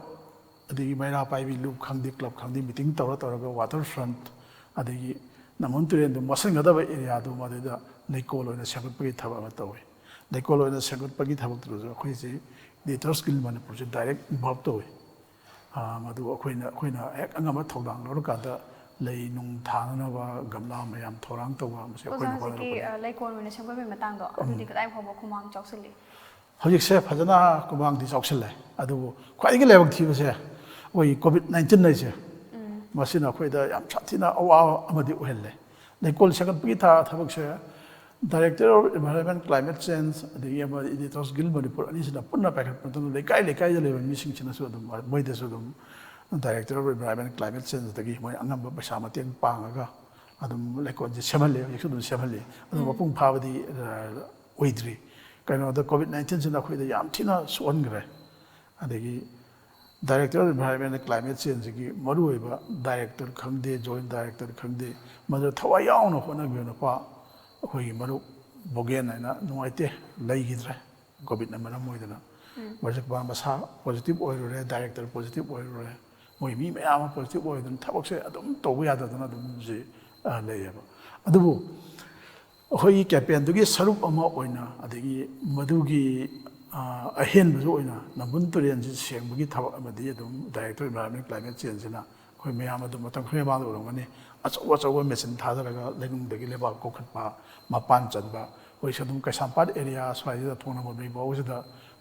ꯑꯗꯒꯤ ꯃꯩꯔꯥ ꯄꯥꯏꯕꯤ ꯂꯨꯞ ꯈꯪꯗꯦ, club ꯈꯪꯗꯦ, meeting ꯇꯧꯔ ꯇꯧꯔꯒ water front, ꯑꯗꯒꯤ ꯅꯝꯕꯨꯜ ꯇꯨꯔꯦꯜꯗꯨ ꯃꯣꯠꯁꯤꯟꯒꯗꯕ areaꯗꯨ ꯃꯗꯨꯗ ꯂꯩꯀꯣꯜ ꯑꯣꯏꯅ ꯁꯦꯝꯒꯠꯄꯒꯤ ꯊꯕꯛ ꯑꯃ ꯇꯧꯏ꯫ ꯂꯩꯀꯣꯜ ꯑꯣꯏꯅ ꯁꯦꯝꯒꯠꯄꯒꯤ ꯊꯕꯛꯇꯨꯗꯁꯨ ꯑꯩꯈꯣꯏꯁꯤ Nature Skill ꯃꯅꯤꯄꯨꯔꯁꯦ direct involve ꯇꯧꯏ꯫ ꯑꯥ, ꯃꯗꯨ ꯑꯩꯈꯣꯏꯅ, ꯑꯩꯈꯣꯏꯅ ꯍꯦꯛ ꯑꯉꯝꯕ ꯊꯧꯗꯥꯡ ꯂꯧꯔꯀꯥꯟꯗ ꯂꯩ ꯅꯨꯡ ꯊꯥꯅꯅꯕ ꯒꯝꯂꯥ ꯃꯌꯥꯝ ꯊꯧꯔꯥꯡ ꯇꯧꯕ, ꯃꯁꯤ ꯑꯣꯖꯥ, ꯑꯩꯈꯣꯏꯅ ꯍꯧꯖꯤꯛꯀꯤ ꯍꯣꯠꯅꯔꯛꯄꯅꯤ꯫ ꯑ, ꯂꯩꯀꯣꯜ ꯑꯣꯏꯅ ꯁꯦꯝꯒꯠꯄꯒꯤ ꯃꯇꯥꯡꯗꯣ, ꯑꯗꯨꯗꯤ ꯀꯗꯥꯏ ꯐꯥꯎꯕ ꯈꯨꯃꯥꯡ ꯆꯥꯎꯁꯤꯜꯂꯤ? ꯍꯧꯖꯤꯛꯁꯦ ꯐꯖꯅ ꯈꯨꯃꯥꯡꯗꯤ ꯆꯥꯎꯁꯤꯜꯂꯦ, ꯑꯗꯨꯕꯨ ꯈ꯭ꯋꯥꯏꯗꯒꯤ ꯂꯥꯏꯕꯛ ꯊꯤꯕꯁꯦ ꯑꯩꯈꯣꯏꯒꯤ COVID nineteen ꯍꯥꯏꯁꯦ, ꯃꯁꯤꯅ ꯑꯩꯈꯣꯏꯗ ꯌꯥꯝ ꯁꯥꯊꯤꯅ ꯑꯋꯥꯕ ꯑꯃꯗꯤ ꯑꯣꯏꯍꯜꯂꯦ꯫ ꯂꯩꯀꯣꯜ ꯁꯦꯝꯒꯠꯄꯒꯤ ꯊ-, ꯊꯕꯛꯁꯦ Director of Environment Climate Change ꯑꯗꯒꯤ ꯑꯃ Editor Guild ꯃꯅꯤꯄꯨꯔ ꯑꯅꯤꯁꯤꯅ ꯄꯨꯟꯅ ꯄꯥꯏꯈꯠꯄ ꯃꯇꯝꯗ ꯂꯩꯀꯥꯏ ꯂꯩꯀꯥꯏꯗ ꯂꯩꯕ ꯃꯤꯁꯤꯡꯁꯤꯅꯁꯨ ꯑꯗꯨꯝ, ꯃꯣꯏꯗꯁꯨ ꯑꯗꯨꯝ Director of Environment Climate Changeꯗꯒꯤ ꯃꯣꯏ ꯑꯉꯝꯕ ꯄꯩꯁꯥ ꯃꯇꯦꯡ ꯄꯥꯡꯉꯒ ꯑꯗꯨꯝ ꯂꯩꯀꯣꯜꯁꯦ ꯁꯦꯝꯍꯜꯂꯤ, ꯍꯧꯖꯤꯛꯁꯨ ꯑꯗꯨꯝ ꯁꯦꯝꯍꯜꯂꯤ꯫ ꯑꯗꯨ ꯃꯄꯨꯡ ꯐꯥꯕꯗꯤ, ꯑ, ꯑꯣꯏꯗ꯭ꯔꯤ꯫ ꯀꯩꯅꯣꯗ COVID nineteenꯁꯤꯅ ꯑꯩꯈꯣꯏꯗ ꯌꯥꯝ ꯊꯤꯅ ꯁꯣꯛꯍꯟꯈ꯭ꯔꯦ꯫ ꯑꯗꯒꯤ Director of Environment and Climate Changeꯒꯤ ꯃꯔꯨꯑꯣꯏꯕ director ꯈꯪꯗꯦ, joint director ꯈꯪꯗꯦ, ꯃꯗꯨꯗ ꯊꯋꯥꯏ ꯌꯥꯎꯅ ꯍꯣꯠꯅꯈꯤꯕ ꯅꯨꯄꯥ ꯑꯩꯈꯣꯏꯒꯤ ꯃꯔꯨꯞ ꯕꯣꯒꯦꯟ ꯍꯥꯏꯅ ꯅꯨꯡꯉꯥꯏꯇꯦ, ꯂꯩꯈꯤꯗ꯭ꯔꯦ꯫ COVIDꯅ ꯃꯔꯝ ꯑꯣꯏꯗꯅ꯫ ꯎꯝ꯫ ꯃꯔꯛꯇ ꯃꯁꯥ positive ꯑꯣꯏꯔꯨꯔꯦ, director positive ꯑꯣꯏꯔꯨꯔꯦ, ꯃꯣꯏ ꯃꯤ ꯃꯌꯥꯝ ꯑꯃ positive ꯑꯣꯏꯗꯅ ꯊꯕꯛꯁꯦ ꯑꯗꯨꯝ ꯇꯧꯕ ꯌꯥꯗꯗꯅ ꯑꯗꯨꯝ ꯍꯧꯖꯤꯛ, ꯑ, ꯂꯩꯌꯦꯕ꯫ ꯑꯗꯨꯕꯨ ꯑꯩꯈꯣꯏꯒꯤ campaignꯗꯨꯒꯤ ꯁꯔꯨꯛ ꯑꯃ ꯑꯣꯏꯅ, ꯑꯗꯒꯤ ꯃꯗꯨꯒꯤ, ꯑ, ꯑꯍꯦꯟꯕꯁꯨ ꯑꯣꯏꯅ ꯅꯝꯕꯨꯜ ꯇꯨꯔꯦꯜꯁꯤ ꯁꯦꯡꯕꯒꯤ ꯊꯕꯛ ꯑꯃꯗꯤ ꯑꯗꯨꯝ Director Environment Climate Changeꯁꯤꯅ ꯑꯩꯈꯣꯏ ꯃꯌꯥꯝ ꯑꯗꯨꯝ ꯃꯇꯝ ꯈꯔꯒꯤ ꯃꯃꯥꯡꯗ ꯎꯔꯝꯒꯅꯤ, ꯑꯆꯧ ꯑꯆꯧꯕ machine ꯊꯥꯗꯔꯒ ꯂꯩꯅꯨꯡꯗꯒꯤ ꯂꯩꯕꯥꯛ ꯀꯣꯛꯈꯠꯄ, ꯃꯄꯥꯟ ꯆꯟꯕ, ꯑꯩꯈꯣꯏꯁꯨ ꯑꯗꯨꯝ ꯀꯩꯁꯥꯝꯄꯥꯠ area ꯁ꯭ꯋꯥꯏꯁꯤꯗ ꯊꯣꯡꯅꯥꯎ ꯃꯃꯤ ꯐꯥꯎꯕꯁꯤꯗ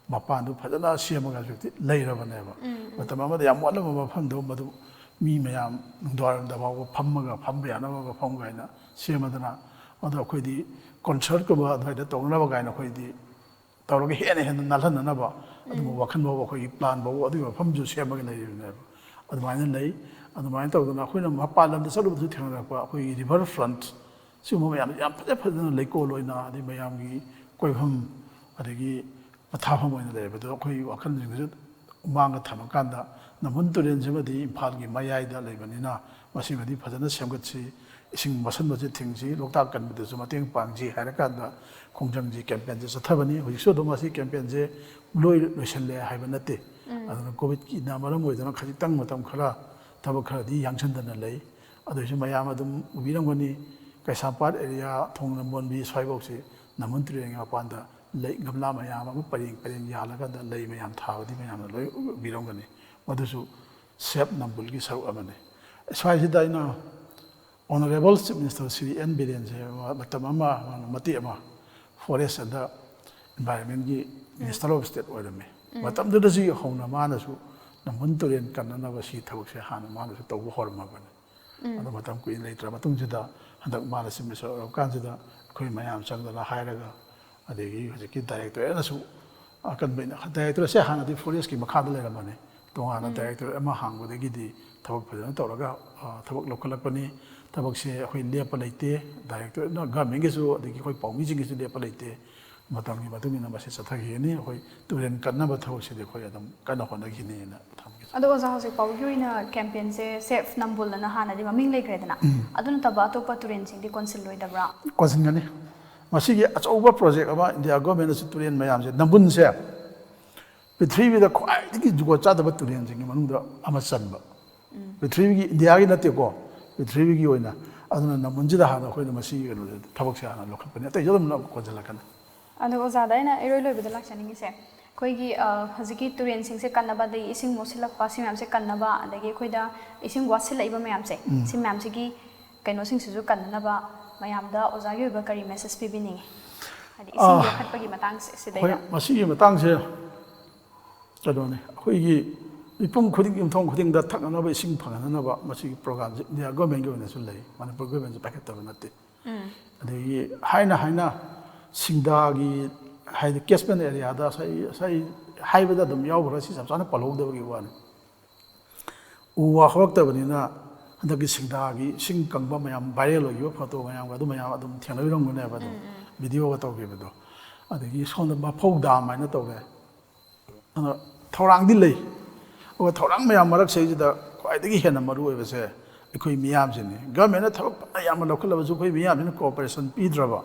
ꯃꯄꯥꯟꯗꯨ ꯐꯖꯅ ꯁꯦꯝꯃꯒ ꯍꯧꯖꯤꯛꯇꯤ ꯂꯩꯔꯕꯅꯦꯕ꯫ ꯎꯝ, ꯎꯝ꯫ ꯃꯇꯝ ꯑꯃꯗ ꯌꯥꯝ ꯃꯣꯠꯂꯝꯕ ꯃꯐꯝꯗꯣ ꯃꯗꯨ ꯃꯤ ꯃꯌꯥꯝ ꯅꯨꯡꯗꯥꯡꯋꯥꯏꯔꯝꯗ ꯐꯥꯎꯕ ꯐꯝꯃꯒ ꯐꯝꯕ ꯌꯥꯅꯕ ꯃꯐꯝ ꯀꯥꯏꯅ ꯁꯦꯝꯃꯗꯅ ꯑꯗꯣ ꯑꯩꯈꯣꯏꯗꯤ ꯀꯣꯟꯁꯔꯠꯀꯨꯝꯕ ꯑꯗꯨꯋꯥꯏꯗ ꯇꯧꯅꯅꯕ ꯀꯥꯏꯅ ꯑꯩꯈꯣꯏꯗꯤ ꯇꯧꯔꯒ ꯍꯦꯟꯅ ꯍꯦꯟꯅ ꯅꯥꯜꯍꯟꯅꯅꯕ ꯑꯗꯨꯒꯨꯝꯕ ꯋꯥꯈꯜ ꯐꯥꯎꯕ ꯑꯩꯈꯣꯏꯒꯤ ꯄ꯭ꯂꯥꯟ ꯐꯥꯎꯕ ꯑꯗꯨꯒꯤ ꯃꯐꯝꯁꯨ ꯁꯦꯝꯃꯒ ꯂꯩꯔꯤꯕꯅꯦꯕ꯫ ꯑꯗꯨꯃꯥꯏꯅ ꯂꯩ꯫ ꯑꯗꯨꯃꯥꯏꯅ ꯇꯧꯗꯅ ꯑꯩꯈꯣꯏꯅ ꯃꯄꯥꯟ ꯂꯝꯗ ꯆꯠꯂꯨꯕꯗꯁꯨ ꯊꯦꯡꯅꯔꯛꯄ ꯑꯩꯈꯣꯏꯒꯤ ꯔꯤꯚꯔ ꯐ꯭ꯔꯟꯠ ꯁꯤꯒꯨꯝꯕ ꯃꯌꯥꯝꯁꯦ ꯌꯥꯝ ꯐꯖ ꯐꯖꯅ ꯂꯩꯀꯣꯜ ꯑꯣꯏꯅ ꯑꯗꯩ ꯃꯌꯥꯝꯒꯤ ꯀꯣꯏꯐꯝ ꯑꯗꯒꯤ ꯄꯣꯊꯥꯐꯝ ꯑꯣꯏꯅ ꯂꯩꯔꯕꯗꯨ ꯑꯩꯈꯣꯏ ꯋꯥꯈꯜꯁꯤꯡꯗꯁꯨ ꯃꯥꯡꯗ ꯊꯝꯃꯀꯥꯟꯗ ꯅꯝꯕꯨꯜ ꯇꯨꯔꯦꯜꯁꯤꯃꯗꯤ ꯏꯝꯐꯥꯜꯒꯤ ꯃꯌꯥꯏꯗ ꯂꯩꯕꯅꯤꯅ ꯃꯁꯤꯃꯗꯤ ꯐꯖꯅ ꯁꯦꯝꯒꯠꯁꯤ, ꯏꯁꯤꯡ ꯃꯣꯠꯁꯟꯕꯁꯦ ꯊꯤꯡꯁꯤ, ꯂꯣꯛꯇꯥꯛ ꯀꯟꯕꯗꯁꯨ ꯃꯇꯦꯡ ꯄꯥꯡꯁꯤ ꯍꯥꯏꯔꯀꯥꯟꯗ ꯈꯣꯡꯖꯪꯁꯤ ꯀꯦꯝꯄꯦꯟꯁꯦ ꯆꯠꯊꯕꯅꯤ꯫ ꯍꯧꯖꯤꯛꯁꯨ ꯑꯗꯨꯝ ꯃꯁꯤ ꯀꯦꯝꯄꯦꯟꯁꯦ ꯂꯣꯏ ꯂꯣꯏꯁꯤꯜꯂꯦ ꯍꯥꯏꯕ ꯅꯠꯇꯦ꯫ ꯑꯗꯨꯅ ꯀꯣꯚꯤꯗꯀꯤꯅ ꯃꯔꯝ ꯑꯣꯏꯗꯨꯅ ꯈꯖꯤꯛꯇꯪ ꯃꯇꯝ ꯈꯔ ꯊꯕꯛ ꯈꯔꯗꯤ ꯌꯥꯡꯁꯤꯟꯗꯅ ꯂꯩ꯫ ꯑꯗꯨꯏꯁꯨ ꯃꯌꯥꯝ ꯑꯗꯨꯝ ꯎꯕꯤꯔꯝꯒꯅꯤ, ꯀꯩꯁꯥꯝꯄꯥꯠ ꯑꯦꯔꯤꯌꯥ ꯊꯣꯡ ꯅꯝꯕꯣꯟꯕꯤ ꯁ꯭ꯋꯥꯏꯐꯥꯎꯁꯤ ꯅꯝꯕꯨꯜ ꯇꯨꯔꯦꯜꯒꯤ ꯃꯄꯥꯟꯗ ꯂꯩ ꯒꯝꯂꯥ ꯃꯌꯥꯝ ꯑꯃ ꯄꯔꯦꯡ ꯄꯔꯦꯡ ꯌꯥꯜꯂꯀꯥꯟꯗ ꯂꯩ ꯃꯌꯥꯝ ꯊꯥꯕꯗꯤ ꯃꯌꯥꯝꯅ ꯂꯣꯏ ꯎꯕꯤꯔꯝꯒꯅꯤ꯫ ꯃꯗꯨꯁꯨ ꯁꯦꯞ ꯅꯝꯕꯨꯜꯒꯤ ꯁꯔꯨꯛ ꯑꯃꯅꯤ꯫ ꯁ꯭ꯋꯥꯏꯁꯤꯗ ꯑꯩꯅ honourable chief minister Shri N ꯕꯤꯔꯦꯟꯁꯦ ꯃꯇꯝ ꯑꯃ ꯃꯥꯅ ꯃꯇꯦꯛ ꯑꯃ ꯐꯣꯔꯦꯁ ꯑꯦꯟꯗ ꯏꯟꯚꯥꯏꯔꯟꯃꯦꯟꯒꯤ ꯃꯤꯅꯤꯁꯇꯔ ꯑꯣꯐ ꯁ꯭ꯇꯦꯠ ꯑꯣꯏꯔꯝꯃꯤ꯫ ꯃꯇꯝꯗꯨꯗꯁꯨ ꯍꯧꯅ ꯃꯥꯅꯁꯨ ꯅꯝꯕꯨꯜ ꯇꯨꯔꯦꯜ ꯀꯟꯅꯅꯕ ꯁꯤ ꯊꯕꯛꯁꯦ ꯍꯥꯟꯅ ꯃꯥꯅꯁꯨ ꯇꯧꯕ ꯍꯧꯔꯝꯃꯕꯅꯤ꯫ ꯑꯗꯣ ꯃꯇꯝ ꯀꯨꯏꯅ ꯂꯩꯇ꯭ꯔ ꯃꯇꯨꯡꯁꯤꯗ ꯍꯟꯗꯛ ꯃꯥꯅ ꯆꯤꯐ ꯃꯤꯅꯤꯁꯇꯔ ꯑꯣꯏꯔꯀꯥꯟꯁꯤꯗ ꯑꯩꯈꯣꯏ ꯃꯌꯥꯝ ꯆꯪꯗꯅ ꯍꯥꯏꯔꯒ ꯑꯗꯒꯤ ꯍꯧꯖꯤꯛꯀꯤ ꯗꯥꯏꯔꯦꯛꯇꯣꯔꯦꯠꯅꯁꯨ ꯑꯀꯟꯕ ꯑꯣꯏꯅ, ꯗꯥꯏꯔꯦꯛꯇꯣꯔꯦꯠꯁꯦ ꯍꯥꯟꯅꯗꯤ ꯐꯣꯔꯦꯁꯀꯤ ꯃꯈꯥꯗ ꯂꯩꯔꯝꯕꯅꯤ, ꯇꯣꯉꯥꯟꯅ ꯗꯥꯏꯔꯦꯛꯇꯣꯔꯦꯠ ꯑꯃ ꯍꯥꯡꯕꯗꯒꯤꯗꯤ ꯊꯕꯛ ꯐꯖꯅ ꯇꯧꯔꯒ, ꯑ, ꯊꯕꯛ ꯂꯧꯈꯠꯂꯛꯄꯅꯤ꯫ ꯊꯕꯛꯁꯦ ꯑꯩꯈꯣꯏ ꯂꯦꯞꯄ ꯂꯩꯇꯦ, ꯗꯥꯏꯔꯦꯛꯇꯣꯔꯦꯠꯅ ꯒꯚꯔꯟꯃꯦꯟꯒꯤꯁꯨ ꯑꯗꯒꯤ ꯑꯩꯈꯣꯏ ꯄꯥꯎꯃꯤꯁꯤꯡꯒꯤꯁꯨ ꯂꯦꯞꯄ ꯂꯩꯇꯦ꯫ ꯃꯇꯝꯒꯤ ꯃꯇꯨꯡ ꯏꯟꯅ ꯃꯁꯤ ꯆꯠꯊꯈꯤꯒꯅꯤ꯫ ꯑꯩꯈꯣꯏ ꯇꯨꯔꯦꯜ ꯀꯟꯅꯕ ꯊꯕꯛꯁꯤꯗꯤ ꯑꯩꯈꯣꯏ ꯑꯗꯨꯝ ꯀꯟꯅ ꯍꯣꯠꯅꯈꯤꯅꯤꯅ ꯊꯝꯒꯦ꯫ ꯑꯗꯣ ꯑꯣꯖꯥ, ꯍꯧꯖꯤꯛ ꯐꯥꯎꯒꯤ ꯑꯣꯏꯅ ꯀꯦꯝꯄꯦꯟꯁꯦ ꯁꯦꯐ ꯅꯝꯕꯨꯜ ꯑꯅ ꯍꯥꯟꯅꯗꯤ ꯃꯃꯤꯡ ꯂꯩꯈ꯭ꯔꯦꯗꯅ, ꯑꯗꯨ ꯅꯠꯇꯕ ꯑꯇꯣꯞꯄ ꯇꯨꯔꯦꯜꯁꯤꯡꯗꯤ ꯀꯣꯟꯁꯤꯜꯂꯣꯏꯗꯕ꯭ꯔꯥ? ꯀꯣꯟꯁꯤꯟꯒꯅꯤ꯫ ꯃꯁꯤꯒꯤ ꯑꯆꯧꯕ ꯄ꯭ꯔꯣꯖꯦꯛ ꯑꯃ ꯏꯟꯗꯤꯌꯥ ꯒꯣꯔꯃꯦꯟꯅꯁꯨ ꯇꯨꯔꯦꯜ ꯃꯌꯥꯝꯁꯦ, ꯅꯝꯕꯨꯜꯁꯦ ꯄ꯭ꯔꯤꯊꯤꯕꯤꯗ ꯈ꯭ꯋꯥꯏꯗꯒꯤ ꯖꯨꯒꯣꯠ ꯆꯥꯗꯕ ꯇꯨꯔꯦꯜꯁꯤꯡꯒꯤ ꯃꯅꯨꯡꯗ ꯑꯃ ꯆꯟꯕ꯫ ꯄ꯭ꯔꯤꯊꯤꯕꯤꯒꯤ, ꯏꯟꯗꯤꯌꯥꯒꯤ ꯅꯠꯇꯦꯀꯣ, ꯄ꯭ꯔꯤꯊꯤꯕꯤꯒꯤ ꯑꯣꯏꯅ꯫ ꯑꯗꯨꯅ ꯅꯝꯕꯨꯜꯁꯤꯗ ꯍꯥꯟꯅ ꯑꯩꯈꯣꯏꯅ ꯃꯁꯤꯒꯤ ꯀꯩꯅꯣꯁꯦ, ꯊꯕꯛꯁꯦ ꯍꯥꯟꯅ ꯂꯧꯈꯠꯄꯅꯤ, ꯑꯇꯩꯁꯨ ꯑꯗꯨꯝ ꯀꯣꯟꯁꯤꯜꯂꯛꯀꯅꯤ꯫ ꯑꯗꯣ ꯑꯣꯖꯥꯗ ꯑꯩꯅ ꯏꯔꯣꯏ ꯂꯣꯏꯕꯗ ꯂꯥꯛꯆꯅꯤꯡꯉꯤꯁꯦ, ꯑꯩꯈꯣꯏꯒꯤ, ꯑ, ꯍꯧꯖꯤꯛꯀꯤ ꯇꯨꯔꯦꯜꯁꯤꯡꯁꯦ ꯀꯟꯅꯕ, ꯑꯗꯒꯤ ꯏꯁꯤꯡ ꯃꯣꯠꯁꯤꯜꯂꯛꯄ, ꯁꯤ ꯃꯌꯥꯝꯁꯦ ꯀꯟꯅꯕ, ꯑꯗꯒꯤ ꯑꯩꯈꯣꯏꯗ ꯏꯁꯤꯡ ꯋꯥꯠꯁꯤꯜꯂꯛꯏꯕ ꯃꯌꯥꯝꯁꯦ, ꯁꯤ ꯃꯌꯥꯝꯁꯤꯒꯤ ꯀꯩꯅꯣꯁꯤꯡꯁꯤꯁꯨ ꯀꯟꯅꯅꯕ ꯃꯌꯥꯝꯗ ꯑꯣꯖꯥꯒꯤ ꯑꯣꯏꯕ ꯀꯔꯤ ꯃꯦꯁꯦꯖ ꯄꯤꯕꯤꯅꯤꯡꯉꯤ? ꯍꯥꯏꯗꯤ ꯏꯁꯤꯡ ꯑꯥ, ꯌꯣꯛꯈꯠꯄꯒꯤ ꯃꯇꯥꯡꯁꯦ ꯍꯣꯏ, ꯁꯤꯗꯩꯗ꯫ ꯃꯁꯤꯒꯤ ꯃꯇꯥꯡꯁꯦ ꯀꯩꯅꯣꯅꯤ, ꯑꯩꯈꯣꯏꯒꯤ ꯃꯤꯄꯨꯝ ꯈꯨꯗꯤꯡ, ꯌꯨꯝꯊꯣꯡ ꯈꯨꯗꯤꯡꯗ ꯊꯛꯅꯅꯕ ꯏꯁꯤꯡ ꯐꯪꯍꯟꯅꯕ ꯃꯁꯤꯒꯤ ꯄ꯭ꯔꯣꯒ꯭ꯔꯥꯝꯁꯦ ꯏꯟꯗꯤꯌꯥ ꯒꯣꯔꯃꯦꯟꯒꯤ ꯑꯣꯏꯅꯁꯨ ꯂꯩ, ꯃꯅꯤꯄꯨꯔ ꯒꯣꯔꯃꯦꯟꯁꯨ ꯄꯥꯏꯈꯠꯇꯕ ꯅꯠꯇꯦ꯫ ꯑꯗꯒꯤ ꯍꯥꯏꯅ ꯍꯥꯏꯅ ꯁꯤꯡꯗꯥꯒꯤ, ꯍꯥꯏꯗꯤ ꯀꯦꯆꯃꯦꯟ ꯑꯦꯔꯤꯌꯥꯗ ꯉꯁꯥꯏ, ꯉꯁꯥꯏ ꯍꯥꯏꯕꯗ ꯑꯗꯨꯝ ꯌꯥꯎꯈ꯭ꯔꯦ, ꯁꯤ ꯆꯞ ꯆꯥꯅ ꯄꯜꯍꯧꯗꯕꯒꯤ ꯋꯥꯅꯤ꯫ ꯎ ꯋꯥ ꯍꯧꯔꯛꯇꯕꯅꯤꯅ ꯍꯟꯗꯛꯀꯤ ꯁꯤꯡꯗꯥꯒꯤ ꯏꯁꯤꯡ ꯀꯪꯕ ꯃꯌꯥꯝ ꯚꯥꯏꯔꯦꯜ ꯑꯣꯏꯈꯤꯕ ꯐꯣꯇꯣ ꯃꯌꯥꯝꯒ ꯑꯗꯨ ꯃꯌꯥꯝ ꯑꯗꯨꯝ ꯊꯦꯡꯅꯕꯤꯔꯝꯒꯅꯦꯕ, ꯑꯗꯨꯝ ꯚꯤꯗꯤꯑꯣꯒ ꯇꯧꯈꯤꯕꯗꯣ꯫ ꯑꯗꯒꯤ ꯁꯣꯝꯗ ꯃꯐꯧ ꯗꯥꯝ ꯍꯥꯏꯅ ꯇꯧꯔꯦ꯫ ꯑꯗꯣ ꯊꯧꯔꯥꯡꯗꯤ ꯂꯩ꯫ ꯑꯗꯨꯒ ꯊꯧꯔꯥꯡ ꯃꯌꯥꯝ ꯃꯔꯛꯁꯤꯗꯩꯁꯤꯗ ꯈ꯭ꯋꯥꯏꯗꯒꯤ ꯍꯦꯟꯅ ꯃꯔꯨ ꯑꯣꯏꯕꯁꯦ ꯑꯩꯈꯣꯏ ꯃꯤꯌꯥꯝꯁꯤꯅꯤ꯫ ꯒꯚꯔꯟꯃꯦꯟꯅ ꯊꯕꯛ ꯐꯅ ꯌꯥꯝꯅ ꯂꯧꯈꯠꯂꯕꯁꯨ ꯑꯩꯈꯣꯏ ꯃꯤꯌꯥꯝꯁꯤꯅ ꯀꯣꯑꯣꯄꯔꯦꯁꯟ ꯄꯤꯗ꯭ꯔꯕ,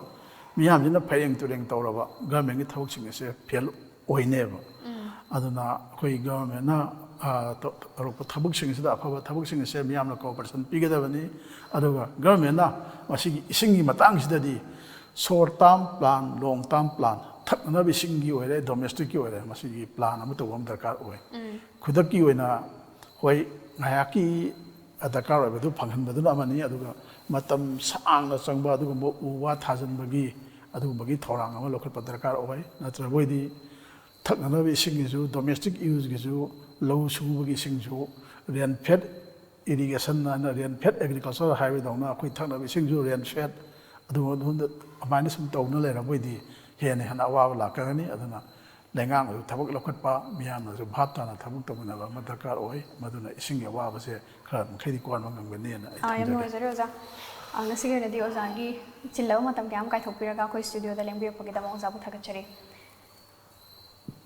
ꯃꯤꯌꯥꯝꯁꯤꯅ ꯐꯩꯔꯦꯡ ꯇꯨꯔꯦꯡ ꯇꯧꯔꯕ ꯒꯚꯔꯟꯃꯦꯟꯒꯤ ꯊꯕꯛꯁꯤꯡ ꯑꯁꯦ ꯐꯦꯜ ꯑꯣꯏꯅꯦꯕ꯫ ꯑꯗꯨꯅ ꯑꯩꯈꯣꯏ ꯒꯚꯔꯟꯃꯦꯟꯅ, ꯑ, ꯇꯧ-, ꯇꯧꯔꯛꯄ ꯊꯕꯛꯁꯤꯡꯁꯤꯗ, ꯑꯐꯕ ꯊꯕꯛꯁꯤꯡ ꯑꯁꯦ ꯃꯤꯌꯥꯝꯅ ꯀꯣꯑꯣꯄꯔꯦꯁꯟ ꯄꯤꯒꯗꯕꯅꯤ꯫ ꯑꯗꯨꯒ ꯒꯚꯔꯟꯃꯦꯟꯅ ꯃꯁꯤꯒꯤ ꯏꯁꯤꯡꯒꯤ ꯃꯇꯥꯡꯁꯤꯗꯗꯤ ꯁꯣꯔꯠ ꯇꯥꯔꯝ ꯄ꯭ꯂꯥꯟ, ꯂꯣꯡ ꯇꯥꯔꯝ ꯄ꯭ꯂꯥꯟ, ꯊꯛꯅꯅꯕ ꯏꯁꯤꯡꯒꯤ ꯑꯣꯏꯔꯦ, ꯗꯣꯃꯦꯁꯇꯤꯛꯀꯤ ꯑꯣꯏꯔꯦ, ꯃꯁꯤꯒꯤ ꯄ꯭ꯂꯥꯟ ꯑꯃ ꯇꯧꯕ ꯑꯃ ꯗꯔꯀꯥꯔ ꯑꯣꯏ꯫ ꯈꯨꯗꯛꯀꯤ ꯑꯣꯏꯅ, ꯍꯣꯏ, ꯉꯥꯏꯍꯥꯛꯀꯤ ꯗꯔꯀꯥꯔ ꯑꯣꯏꯕꯗꯨ ꯐꯪꯍꯟꯕꯗꯨꯅ ꯑꯃꯅꯤ, ꯑꯗꯨꯒ ꯃꯇꯝ ꯁꯥꯡꯅ ꯆꯪꯕ ꯑꯗꯨꯒꯨꯝꯕ ꯎ ꯋꯥ ꯊꯥꯖꯤꯟꯕꯒꯤ ꯑꯗꯨꯒꯨꯝꯕꯒꯤ ꯊꯧꯔꯥꯡ ꯑꯃ ꯂꯧꯈꯠꯄ ꯗꯔꯀꯥꯔ ꯑꯣꯏ꯫ ꯅꯠꯇ꯭ꯔꯕ ꯑꯣꯏꯗꯤ ꯊꯛꯅꯅꯕ ꯏꯁꯤꯡꯒꯤꯁꯨ, ꯗꯣꯃꯦꯁꯇꯤꯛ ꯌꯨꯁꯀꯤꯁꯨ, ꯂꯧꯎ ꯁꯤꯡꯎꯕꯒꯤ ꯏꯁꯤꯡꯁꯨ, ꯔꯦꯟ ꯐꯦꯗ ꯏꯔꯤꯒꯦꯁꯟ ꯍꯥꯏꯅ, ꯔꯦꯟ ꯐꯦꯗ ꯑꯦꯒ꯭ꯔꯤꯀꯜꯆꯔ ꯍꯥꯏꯕꯗꯧꯅ ꯑꯩꯈꯣꯏ ꯊꯛꯅꯕ ꯏꯁꯤꯡꯁꯨ ꯔꯦꯟ ꯐꯦꯗ, ꯑꯗꯨꯒꯨꯝꯕ ꯑꯗꯨꯝ ꯑꯗꯨꯃꯥꯏꯅ ꯁꯨꯝ ꯇꯧꯅ ꯂꯩꯔꯕ ꯑꯣꯏꯗꯤ ꯍꯦꯟꯅ ꯍꯦꯟꯅ ꯑꯋꯥꯕ ꯂꯥꯛꯀꯒꯅꯤ꯫ ꯑꯗꯨꯅ ꯂꯩꯉꯥꯛꯅꯁꯨ ꯊꯕꯛ ꯂꯧꯈꯠꯄ, ꯃꯤꯌꯥꯝꯅꯁꯨ ꯚꯥꯞ ꯇꯥꯅ ꯊꯕꯛ ꯇꯧꯃꯤꯟꯅꯕ ꯑꯃ ꯗꯔꯀꯥꯔ ꯑꯣꯏ꯫ ꯃꯗꯨꯅ ꯏꯁꯤꯡꯒꯤ ꯑꯋꯥꯕꯁꯦ ꯈꯔ ꯃꯈꯩꯗꯤ ꯀꯣꯟꯕ ꯉꯝꯒꯅꯤꯅ ꯑꯩ ꯑꯥ, ꯌꯥꯝ ꯊꯝꯖꯒꯦ꯫ ꯅꯨꯡꯉꯥꯏꯖꯔꯦ ꯑꯣꯖꯥ꯫ ꯑꯥ, ꯉꯁꯤꯒꯤ ꯑꯣꯏꯅꯗꯤ ꯑꯣꯖꯥꯒꯤ ꯆꯤꯜꯂꯕ ꯃꯇꯝ ꯀꯌꯥ ꯑꯃ ꯀꯥꯏꯊꯣꯛꯄꯤꯔꯒ ꯑꯩꯈꯣꯏ ꯁ꯭ꯇꯨꯗꯤꯑꯣꯗ ꯂꯦꯡꯕꯤꯔꯛꯄꯒꯤꯗꯃꯛ ꯑꯣꯖꯥꯕꯨ ꯊꯥꯒꯠꯆꯔꯤ꯫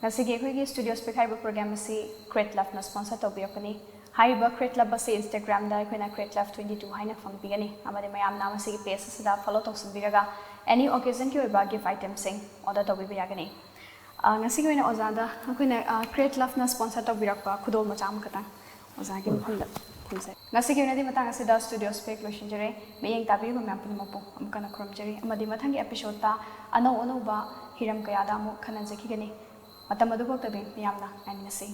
ꯉꯁꯤꯒꯤ ꯑꯩꯈꯣꯏꯒꯤ ꯁ꯭ꯇꯨꯗꯤꯑꯣ ꯁ꯭ꯄꯤꯛ ꯍꯥꯏꯔꯤꯕ ꯄ꯭ꯔꯣꯒ꯭ꯔꯥꯝ ꯑꯁꯤ ꯀ꯭ꯔꯦꯠ ꯂꯚꯅ ꯁ꯭ꯄꯣꯟꯁꯔ ꯇꯧꯕꯤꯔꯛꯄꯅꯤ꯫ ꯍꯥꯏꯔꯤꯕ ꯀ꯭ꯔꯦꯠ ꯂꯚ ꯑꯁꯤ ꯏꯟꯁꯇꯥꯒ꯭ꯔꯥꯝꯗ ꯑꯩꯈꯣꯏꯅ ꯀ꯭ꯔꯦꯠ ꯂꯚ ꯇ꯭ꯋꯦꯟꯇꯤ ꯇꯨ ꯍꯥꯏꯅ ꯐꯪꯕꯤꯒꯅꯤ, ꯑꯃꯗꯤ ꯃꯌꯥꯝꯅ ꯃꯁꯤꯒꯤ ꯄꯦꯖ ꯑꯁꯤꯗ ꯐꯣꯂꯣ ꯇꯧꯁꯤꯟꯕꯤꯔꯒ ꯑꯦꯅꯤ ꯑꯣꯀꯦꯖꯟꯒꯤ ꯑꯣꯏꯕ ꯒꯤꯐ ꯑꯥꯏꯇꯦꯝꯁꯤꯡ ꯑꯣꯔꯗꯔ ꯇꯧꯕꯤꯕ ꯌꯥꯒꯅꯤ꯫ ꯑ, ꯉꯁꯤꯒꯤ ꯑꯣꯏꯅ ꯑꯣꯖꯥꯗ ꯑꯩꯈꯣꯏꯅ, ꯑ, ꯀ꯭ꯔꯦꯠ ꯂꯚꯅ ꯁ꯭ꯄꯣꯟꯁꯔ ꯇꯧꯕꯤꯔꯛꯄ ꯈꯨꯗꯣꯜ ꯃꯆꯥ ꯑꯃꯈꯛꯇꯪ ꯑꯣꯖꯥꯒꯤ ꯃꯐꯝꯗ ꯊꯝꯖꯔꯤ꯫ ꯉꯁꯤꯒꯤ ꯑꯣꯏꯅꯗꯤ ꯃꯇꯥꯡ ꯑꯁꯤꯗ ꯁ꯭ꯇꯨꯗꯤꯑꯣ ꯁ꯭ꯄꯤꯛ ꯂꯣꯏꯁꯤꯟꯖꯔꯦ꯫ ꯃꯤꯠꯌꯦꯡ ꯇꯥꯕꯤꯔꯤꯕ ꯃꯌꯥꯝ ꯄꯨꯝꯅꯃꯛꯄꯨ ꯑꯃꯨꯛ ꯍꯟꯅ ꯈꯨꯔꯨꯝꯖꯔꯤ, ꯑꯃꯗꯤ ꯃꯊꯪꯒꯤ ꯑꯦꯄꯤꯁꯣꯗꯇ ꯑꯅꯧ ꯑꯅꯧꯕ ꯍꯤꯔꯝ ꯀꯌꯥꯗ ꯑꯃꯨꯛ ꯈꯟꯅꯖꯈꯤꯒꯅꯤ꯫ ꯃꯇꯝ ꯑꯗꯨꯐꯥꯎꯗꯗꯤ ꯃꯤꯌꯥꯝꯅ ꯉꯥꯏꯃꯤꯟꯅꯁꯤ꯫